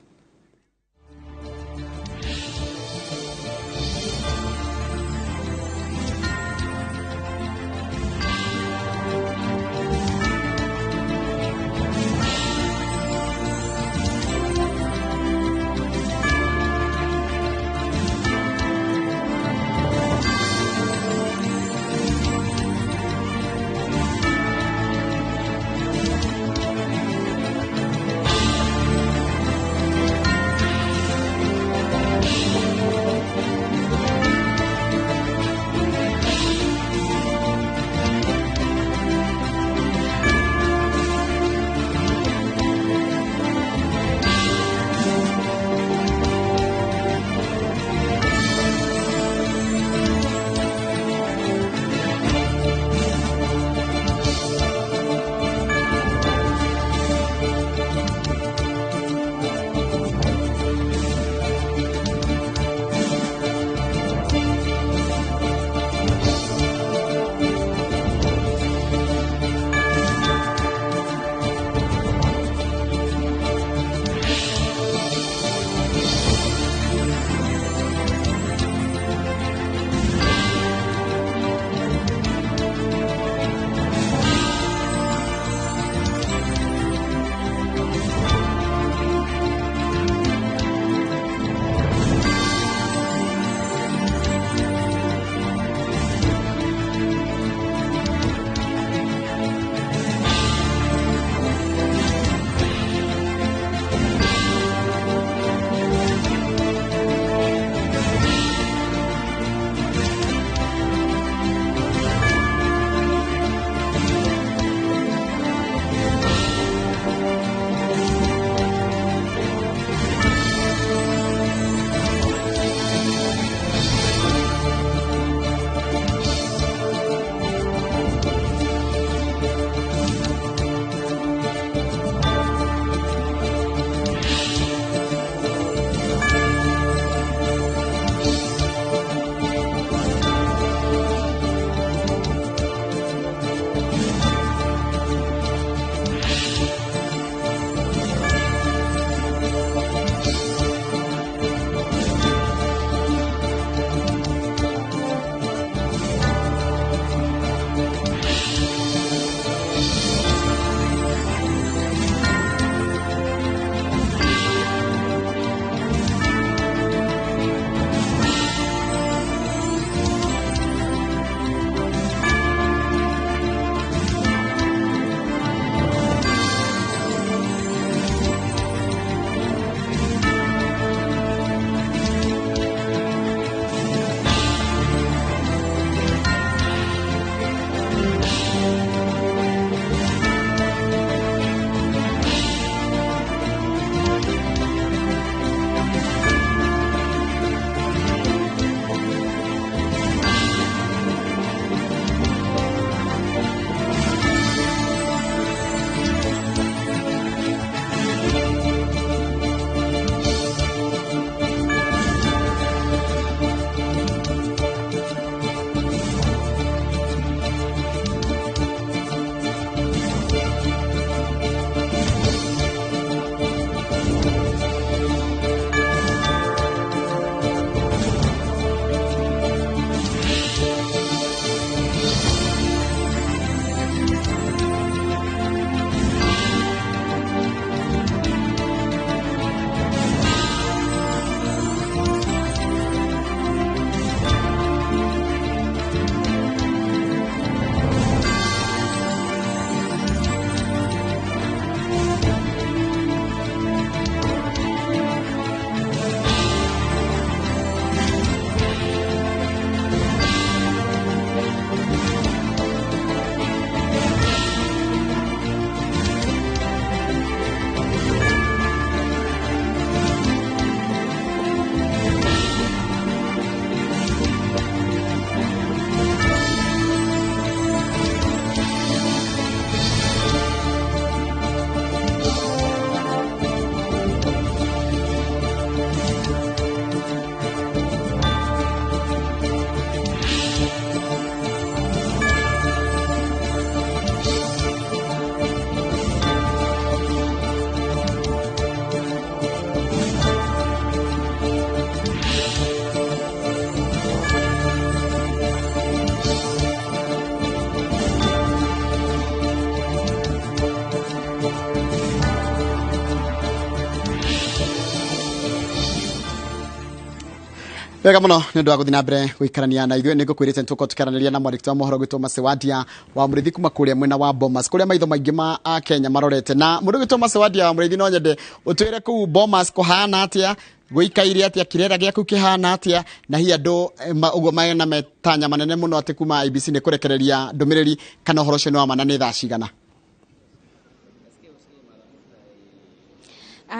Wega muno nĩ ũndũ wa gũthiĩ na mbere gũikarania na ithuĩ. Nĩ ngũkwĩrĩte nĩ tũkorwo tũkĩaranĩria na mwandĩki wa mohoro gwĩtwo Macewadia wa Mũrĩithi kuma kũrĩa mwena wa Bomas, kũrĩa maitho maingĩ ma Akenya marorete. Na mũndũ gwĩtwo Macewadia wa Mũrĩithi, no nyende ũtwĩre kũu Bomas kũhana atĩa, gũikaire atĩa, kĩrĩra gĩaku kĩhana atĩa, na hihi andũ ũguo mena metanya manene mũno atĩ kuma IEBC nĩ kũrekereria ndũmĩrĩri, kana ũhoro ũcio nĩ wa ma na nĩ thaa cigana?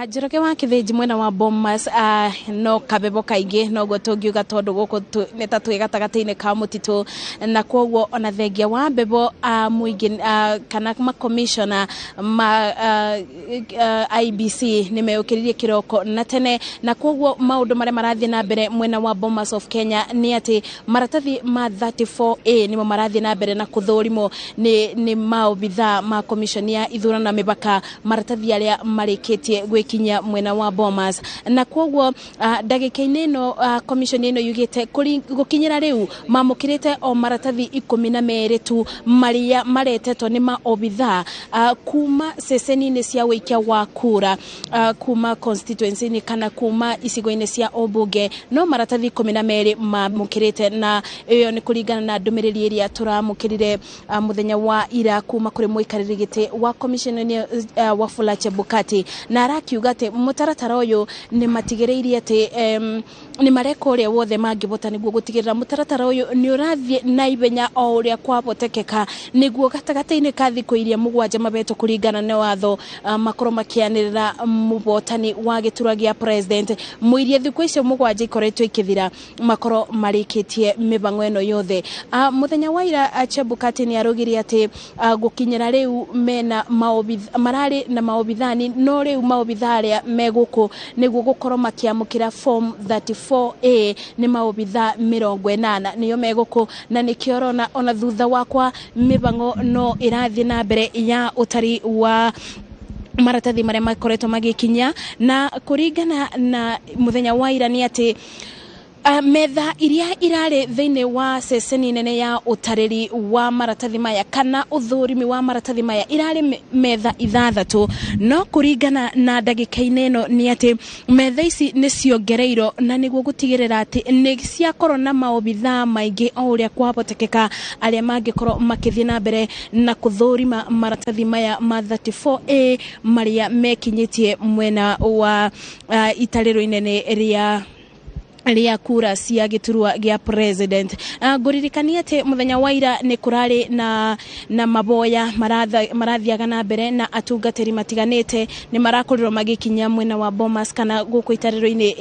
Njoroge wa Kĩthĩnji, mwena wa Bomas no kabebo kaingĩ noguo tũngiuga, tondũ gũkũ nĩ ta twĩ gatagatĩ-inĩ ka mũtitũ, na koguo ona thengia wa mbebo mũingĩ kana makomishona ma IEBC nĩ meyũkĩririe kĩroko na tene, na koguo maũndũ marĩa marathiĩ na mbere mwena wa Bomas of Kenya nĩ atĩ maratathi ma 34A nĩmo marathiĩ na mbere na kũthũrimwo nĩ maobithaa ma commission ya ithurano na mĩbaka, maratathi arĩa marĩkĩtie gwĩkinyia mwena wa Bomas. Na koguo ndagĩka-inĩ ĩno commission ĩno yugĩte gũkinyĩra rĩu mamũkĩrĩte o maratathi 12 tu marĩa maretetwo nĩ maobithaa kuma ceceni-inĩ cia wĩikia wa kura, kuma constituency-inĩ kana kuma icigo-inĩ cia ũmbunge, no maratathi 12 mamũkĩrĩte. Na ĩyo nĩ kũringana na ndũmĩrĩri ĩrĩa tũramũkĩrire mũthenya wa ira kuma kũrĩ mũikarĩri gĩtĩ wa commission Wafula Chebukati, na arakiuga atĩ mũtaratara ũyũ nĩ matigĩrĩirie atĩ nĩ mareka ũrĩa wothe mangĩbota nĩguo gũtigĩrĩra mũtaratara ũyũ nĩ ũrathiĩ na ihenya o ũrĩa kwahotekeka, nĩguo gatagatĩ-inĩ ka thikũ iria 7 mabetwo kũringana na watho makorwo makĩanĩrĩra mũbotani wa gĩturwa gĩa president. Mũirie thikũ icio 7 ikoretwo ikĩthira makorwo marĩkĩtie mĩbango ĩno yothe. Mũthenya wa ira Chebukati nĩ arugire atĩ gũkinyĩra rĩu mena mararĩ na maobithani, no rĩu maobithaa arĩa me gũkũ nĩguo gũkorwo makĩamũkĩra form 34A nĩ maobithaa 80 nĩo me gũkũ. Na nĩkĩo ũrona ona thutha wakwa mĩbango no ĩrathiĩ na mbere ya ũtari wa maratathi marĩa makoretwo magĩkinya. Na kũringana na mũthenya wa ira nĩ atĩ metha iria irarĩ thĩinĩ wa ceceni nene ya ũtarĩri wa maratathi maya kana ũthũrimi wa maratathi maya irarĩ metha 6, no kũringana na ndagĩka-inĩ ĩno nĩ atĩ metha ici nĩ ciongereirwo na nĩguo gũtigĩrĩra atĩ nĩ ciakorwo na maobithaa maingĩ o ũrĩa kwahotekeka arĩa mangĩkorwo makĩthiĩ na mbere na kũthũrima maratathi maya ma 34A marĩa mekinyĩtie mwena wa itarĩro inene rĩa kura cia gĩturwa gĩa president. Ngũririkania atĩ mũthenya wa ira nĩ kũrarĩ na maboya marathiaga na mbere na atungatĩri matiganĩte nĩ marakorirwo magĩkinya mwena wa Bomas kana gũkũ itarĩro-inĩ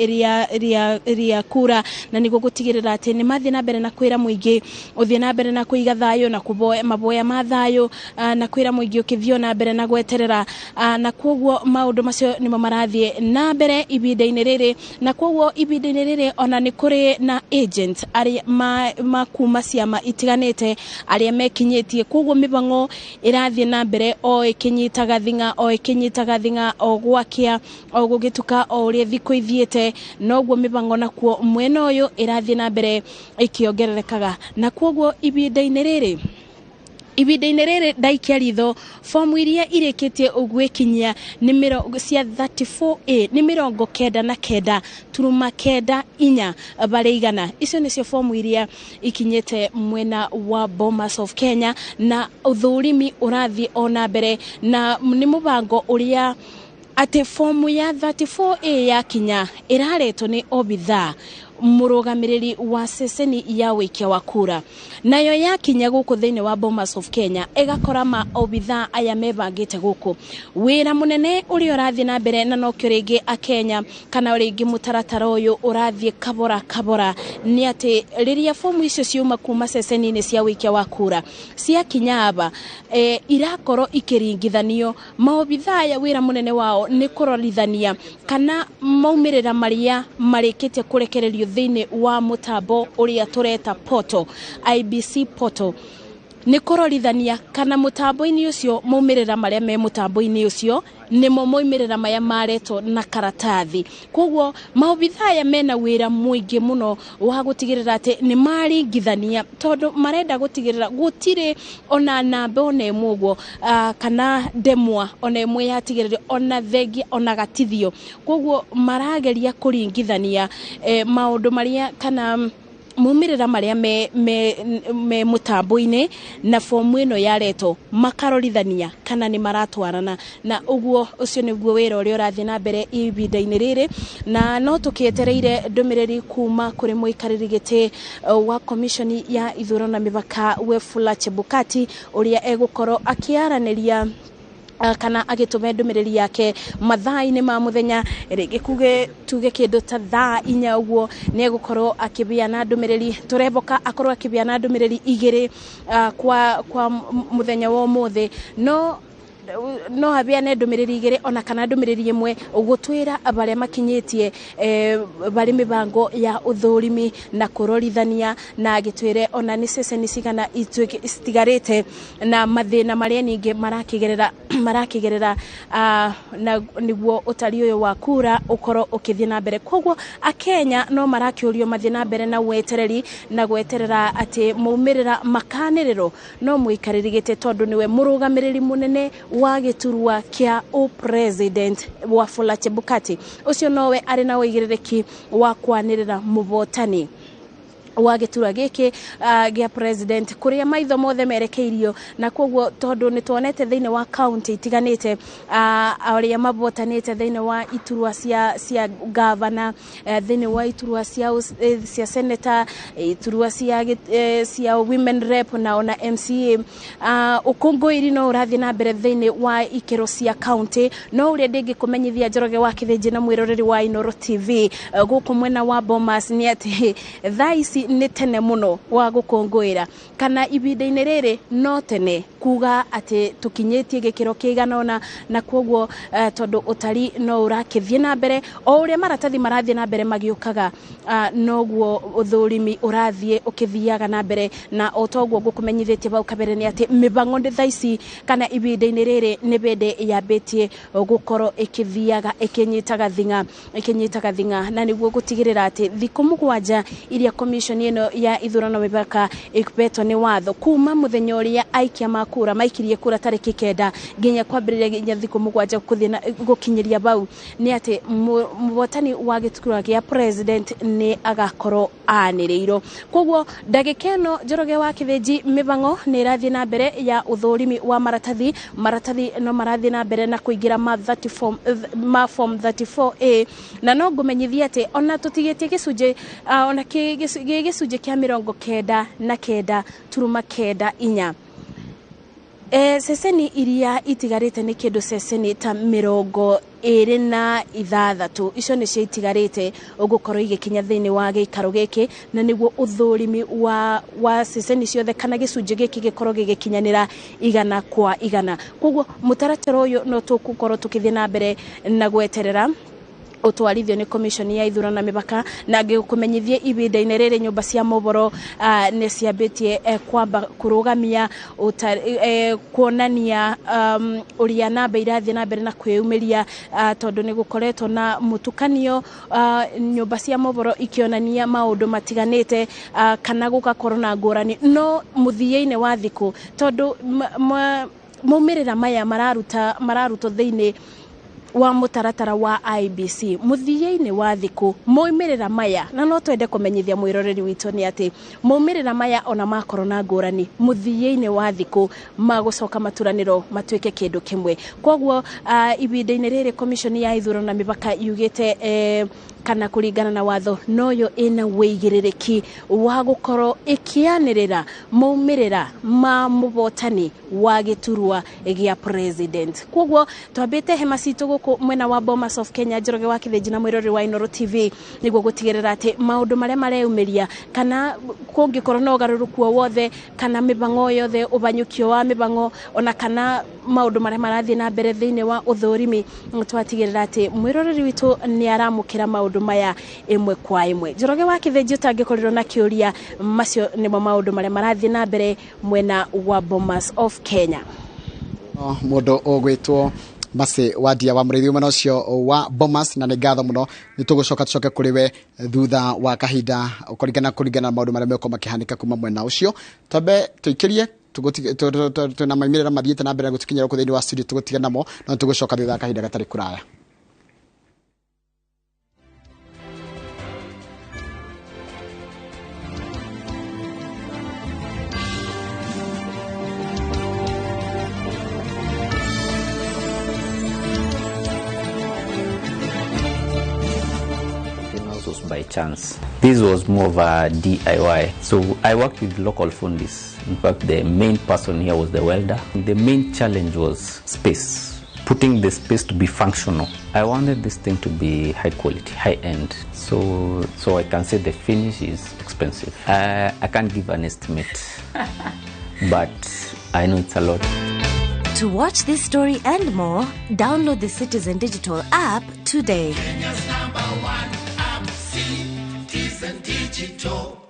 rĩa kura, na nĩguo gũtigĩrĩra atĩ nĩ mathiĩ na mbere na kwĩra mũingĩ ũthiĩ na mbere na kũiga thayũ na kũboya maboya ma thayũ, na kwĩra mũingĩ ũkĩthiĩ na mbere na gweterera, na koguo maũndũ macio nĩmo marathiĩ na mbere ihinda-inĩ rĩrĩ. Na koguo ihinda-inĩ rĩrĩ ona nĩ kũrĩ na agent arĩa ma kuma ciama itiganĩte arĩa mekinyĩtie, koguo mĩbango ĩrathiĩ na mbere o ĩkĩnyitaga thing'a o ĩkĩnyitaga thing'a o gwakĩa o gũgĩtuka o ũrĩa thikũ ithiĩte, noguo mĩbango nakuo mwena ũyũ ĩrathiĩ na mbere ĩkĩongererekaga. Na koguo ihinda-inĩ rĩrĩ ndaikia ritho fomu iria irĩkĩtie gwĩkinyia nĩ cia 34A nĩ 99.94 barĩ igana. Icio nĩcio fomu iria ikinyĩte mwena wa Bomas of Kenya, na ũthũrimi ũrathiĩ o na mbere, na nĩ mũbango ũrĩa atĩ fomu ya 34A yakinya ĩraretwo nĩ obithaa mũrũgamĩrĩri wa ceceni ya wĩikia wa kura, nayo yakinya gũkũ thĩinĩ wa Bomas of Kenya ĩgakora maobithaa aya mebangĩte gũkũ. Wĩra mũnene ũrĩa ũrathiĩ na mbere na nokĩo rĩngĩ akenya kana rĩngĩ mũtaratara ũyũ ũrathiĩ kabora kabora nĩ atĩ rĩrĩa fomu icio ciuma kuma ceceni-inĩ cia wĩikia wa kura ciakinya aba irakorwo ikĩringithanio. Maobithaa aya wĩra mũnene wao nĩ kũrorithania kana maumĩrĩra marĩa marĩkĩtie kũrekererio thĩinĩ wa mũtambo ũrĩa tũreta portal, IEBC portal, nĩ kũrorithania kana mũtambo-inĩ ũcio maumĩrĩra marĩa me mũtambo-inĩ ũcio Nĩmo moimĩrĩra maya maretwo na karatathi. Koguo maobitha aya mena wĩra mũingĩ mũno wa gũtigĩrĩra atĩ nĩ maringithania, tondũ marenda gũtigĩrĩra gũtirĩ ona namba ona ĩmwe ũguo, kana ndemwa ona ĩmwe yatigĩrĩrio, ona thengia ona gatithio. Koguo marageria kũringithania maũndũ marĩa kana maumĩrĩra marĩa me mũtambo-inĩ na fomu ĩno yaretwo, makarorithania kana nĩ maratwarana. Na ũguo ũcio nĩguo wĩra ũrĩa ũrathiĩ na mbere ihinda-inĩ rĩrĩ, na no tũkĩetereire ndũmĩrĩri kuma kũrĩ mũikarĩri gĩtĩ wa komishoni ya ithurano na mĩbaka Wafula Chebukati, ũrĩa egũkorwo akĩaranĩria kana agĩtũma ndũmĩrĩri yake mathaa-inĩ ma mũthenya, rĩngĩ kuge tuge kĩndũ ta thaa 4 ũguo nĩ egũkorwo akĩheana ndũmĩrĩri. Tũremboka akorwo akĩheana ndũmĩrĩri 2 kwa mũthenya wa ũmũthĩ, no aheane ndũmĩrĩri 2 ona kana ndũmĩrĩri 1 gũtwĩra barĩa makinyĩtie barĩ mĩbango ya ũthũrimi na kũrorithania, na agĩtwĩre ona nĩ ceceni cigana citigarĩte na mathĩna marĩa ningĩ marakĩgerera na nĩguo ũtari ũyũ wa kura ũkorwo ũkĩthiĩ na mbere. Koguo akenya no marakĩũrio mathiĩ na mbere na wetereri na gweterera atĩ maumĩrĩra makanĩrĩrwo no mũikarĩri gĩtĩ, tondũ nĩwe mũrũgamĩrĩri mũnene wa gĩturwa kĩa ũpresident Wafula Chebukati. Ũcio nowe arĩ na ũigĩrĩrĩki wa kwanĩrĩra mũhotani wa gĩturwa gĩkĩ gĩa president, kũrĩa maitho mothe merekeirio. Na koguo tondũ nĩ tuonete thĩinĩ wa county itiganĩte arĩa mabotanĩte thĩinĩ wa iturwa cia governor, thĩinĩ wa iturwa cia senator, iturwa cia women rep na ona MCA, ũkũngũĩri no ũrathiĩ na mbere thĩinĩ wa ikĩro cia county. No ũrĩa ndĩngĩkũmenyithia Njoroge wa Kĩthĩnji na mwĩroreri wa Inooro TV gũkũ mwena wa Bomas nĩ atĩ thaa ici nĩ tene mũno wa gũkũngũĩra, kana ihinda-inĩ rĩrĩ no tene kuga atĩ tũkinyĩtie gĩkĩro kĩigana ũna, na koguo tondũ ũtari no ũrakĩthiĩ na mbere o ũrĩa maratathi marathiĩ na mbere magĩũkaga, noguo ũthũrimi ũrathiĩ ũkĩthiaga na mbere. Na o toguo ngũkũmenyithĩtie bau kabere nĩ atĩ mĩbango nĩ thaa ici kana ihinda-inĩ rĩrĩ nĩ bĩndĩ yambĩtie gũkorwo ĩkĩthiaga ĩkĩnyitaga thing'a, na nĩguo gũtigĩrĩra atĩ thikũ 7 iria commission ĩno ya ithurano mĩbaka ĩkubetwo nĩ watho kuma mũthenya ũrĩa aikia ma kura maikirie kura tarĩki 9 nginya kwambĩrĩria nginya thikũ 7 gũthiĩ na gũkinyĩria bau, nĩ atĩ mũhotani wa gĩturwa gĩa president nĩ agakorwo anĩrĩirwo. Koguo ndagĩka ĩno Njoroge wa Kĩthĩnji mĩbango nĩ ĩrathiĩ na mbere ya ũthũrimi wa maratathi. Maratathi no marathiĩ na mbere na kũingĩra ma form 34A, na no ngũmenyithie atĩ ona tũtigĩtie gĩcunjĩ ona gĩcunjĩ kĩa 99.94. Ceceni iria itigarĩte nĩ kĩndũ ceceni ta 26, icio nĩcio itigarĩte ũgũkorwo igĩkinya thĩinĩ wa gĩikaro gĩkĩ, na nĩguo ũthũrimi wa ceceni ciothe kana gĩcunjĩ gĩkĩ gĩkorwo gĩgĩkinyanĩra 100 kwa 100. Koguo mũtaratara ũyũ no tũgũkorwo tũkĩthiĩ na mbere na gweterera ũtwarithio nĩ commission ya ithurano na mĩbaka. Na ngĩkũmenyithie ihinda-inĩ rĩrĩ nyũmba cia mohoro nĩ ciambĩtie kwamba kũrũgamia kuonania ũrĩa namba irathiĩ na mbere na kwĩyumĩria, tondũ nĩ gũkoretwo na mũtukanio, nyũmba cia mohoro ikĩonania maũndũ matiganĩte, kana gũgakorwo na ngũrani no mũthia-inĩ wa thikũ, tondũ maumĩrĩra maya mararutwo thĩinĩ wa mũtaratara wa IEBC mũthia-inĩ wa thikũ. Maumĩrĩra maya, na no twende kũmenyithia mwĩroreri witũ nĩ atĩ maumĩrĩra maya ona makorwo na ngũrani mũthia-inĩ wa thikũ magũcoka maturanĩro matuĩke kĩndũ kĩmwe. Koguo ihinda-inĩ rĩrĩ commission ya ithurano na mĩbaka yugĩte kana kũringana na watho noyo ĩna wĩigĩrĩrĩki wa gũkorwo ĩkĩanĩrĩra maumĩrĩra ma mũhotani wa gĩturwa gĩa president. Koguo twambĩte hema citũ gũkũ mwena wa Bomas of Kenya, Njoroge wa Kĩthĩnji na mwĩroreri wa Inooro TV, nĩguo gũtigĩrĩra atĩ maũndũ marĩa mareyumĩria kana kũngĩkorwo na ũgarũrũku o wothe kana mĩbango yothe, ũbanyũkio wa mĩbango ona kana maũndũ marĩa marathiĩ na mbere thĩinĩ wa ũthũrimi, twatigĩrĩra atĩ mwĩroreri witũ nĩ aramũkĩra maũndũ maya ĩmwe kwa ĩmwe. Njoroge wa Kĩthĩnji ũtangĩkorirwo na kĩũria, macio nĩmo maũndũ marĩa marathiĩ na mbere mwena wa Bomas of Kenya. Mũndũ ũgwĩtwo Mercy Wadia wa mũrĩithi mwena ũcio wa Bomas, na nĩ ngatho mũno. Nĩ tũgũcoka tũcoke kũrĩ we thutha wa kahinda kũringana na maũndũ marĩa megũkorwo makĩhanĩka kuma mwena ũcio. Twambe tũikĩrie twĩna maumĩrĩra mathiĩte na mbere gũtũkinyĩra gũkũ thĩinĩ wa studio, tũgũtiga namo, no tũgũcoka thutha wa kahinda gatarĩ kũraya. Was by chance. This was more of a DIY. So I worked with local fundis. In fact, the main person here was the welder. The main challenge was space, putting the space to be functional. I wanted this thing to be high quality, high end. So I can say the finish is expensive. I can't give an estimate, but I know it's a lot. To watch this story and more, download the Citizen Digital app today. Kenya's number one app, Citizen Digital.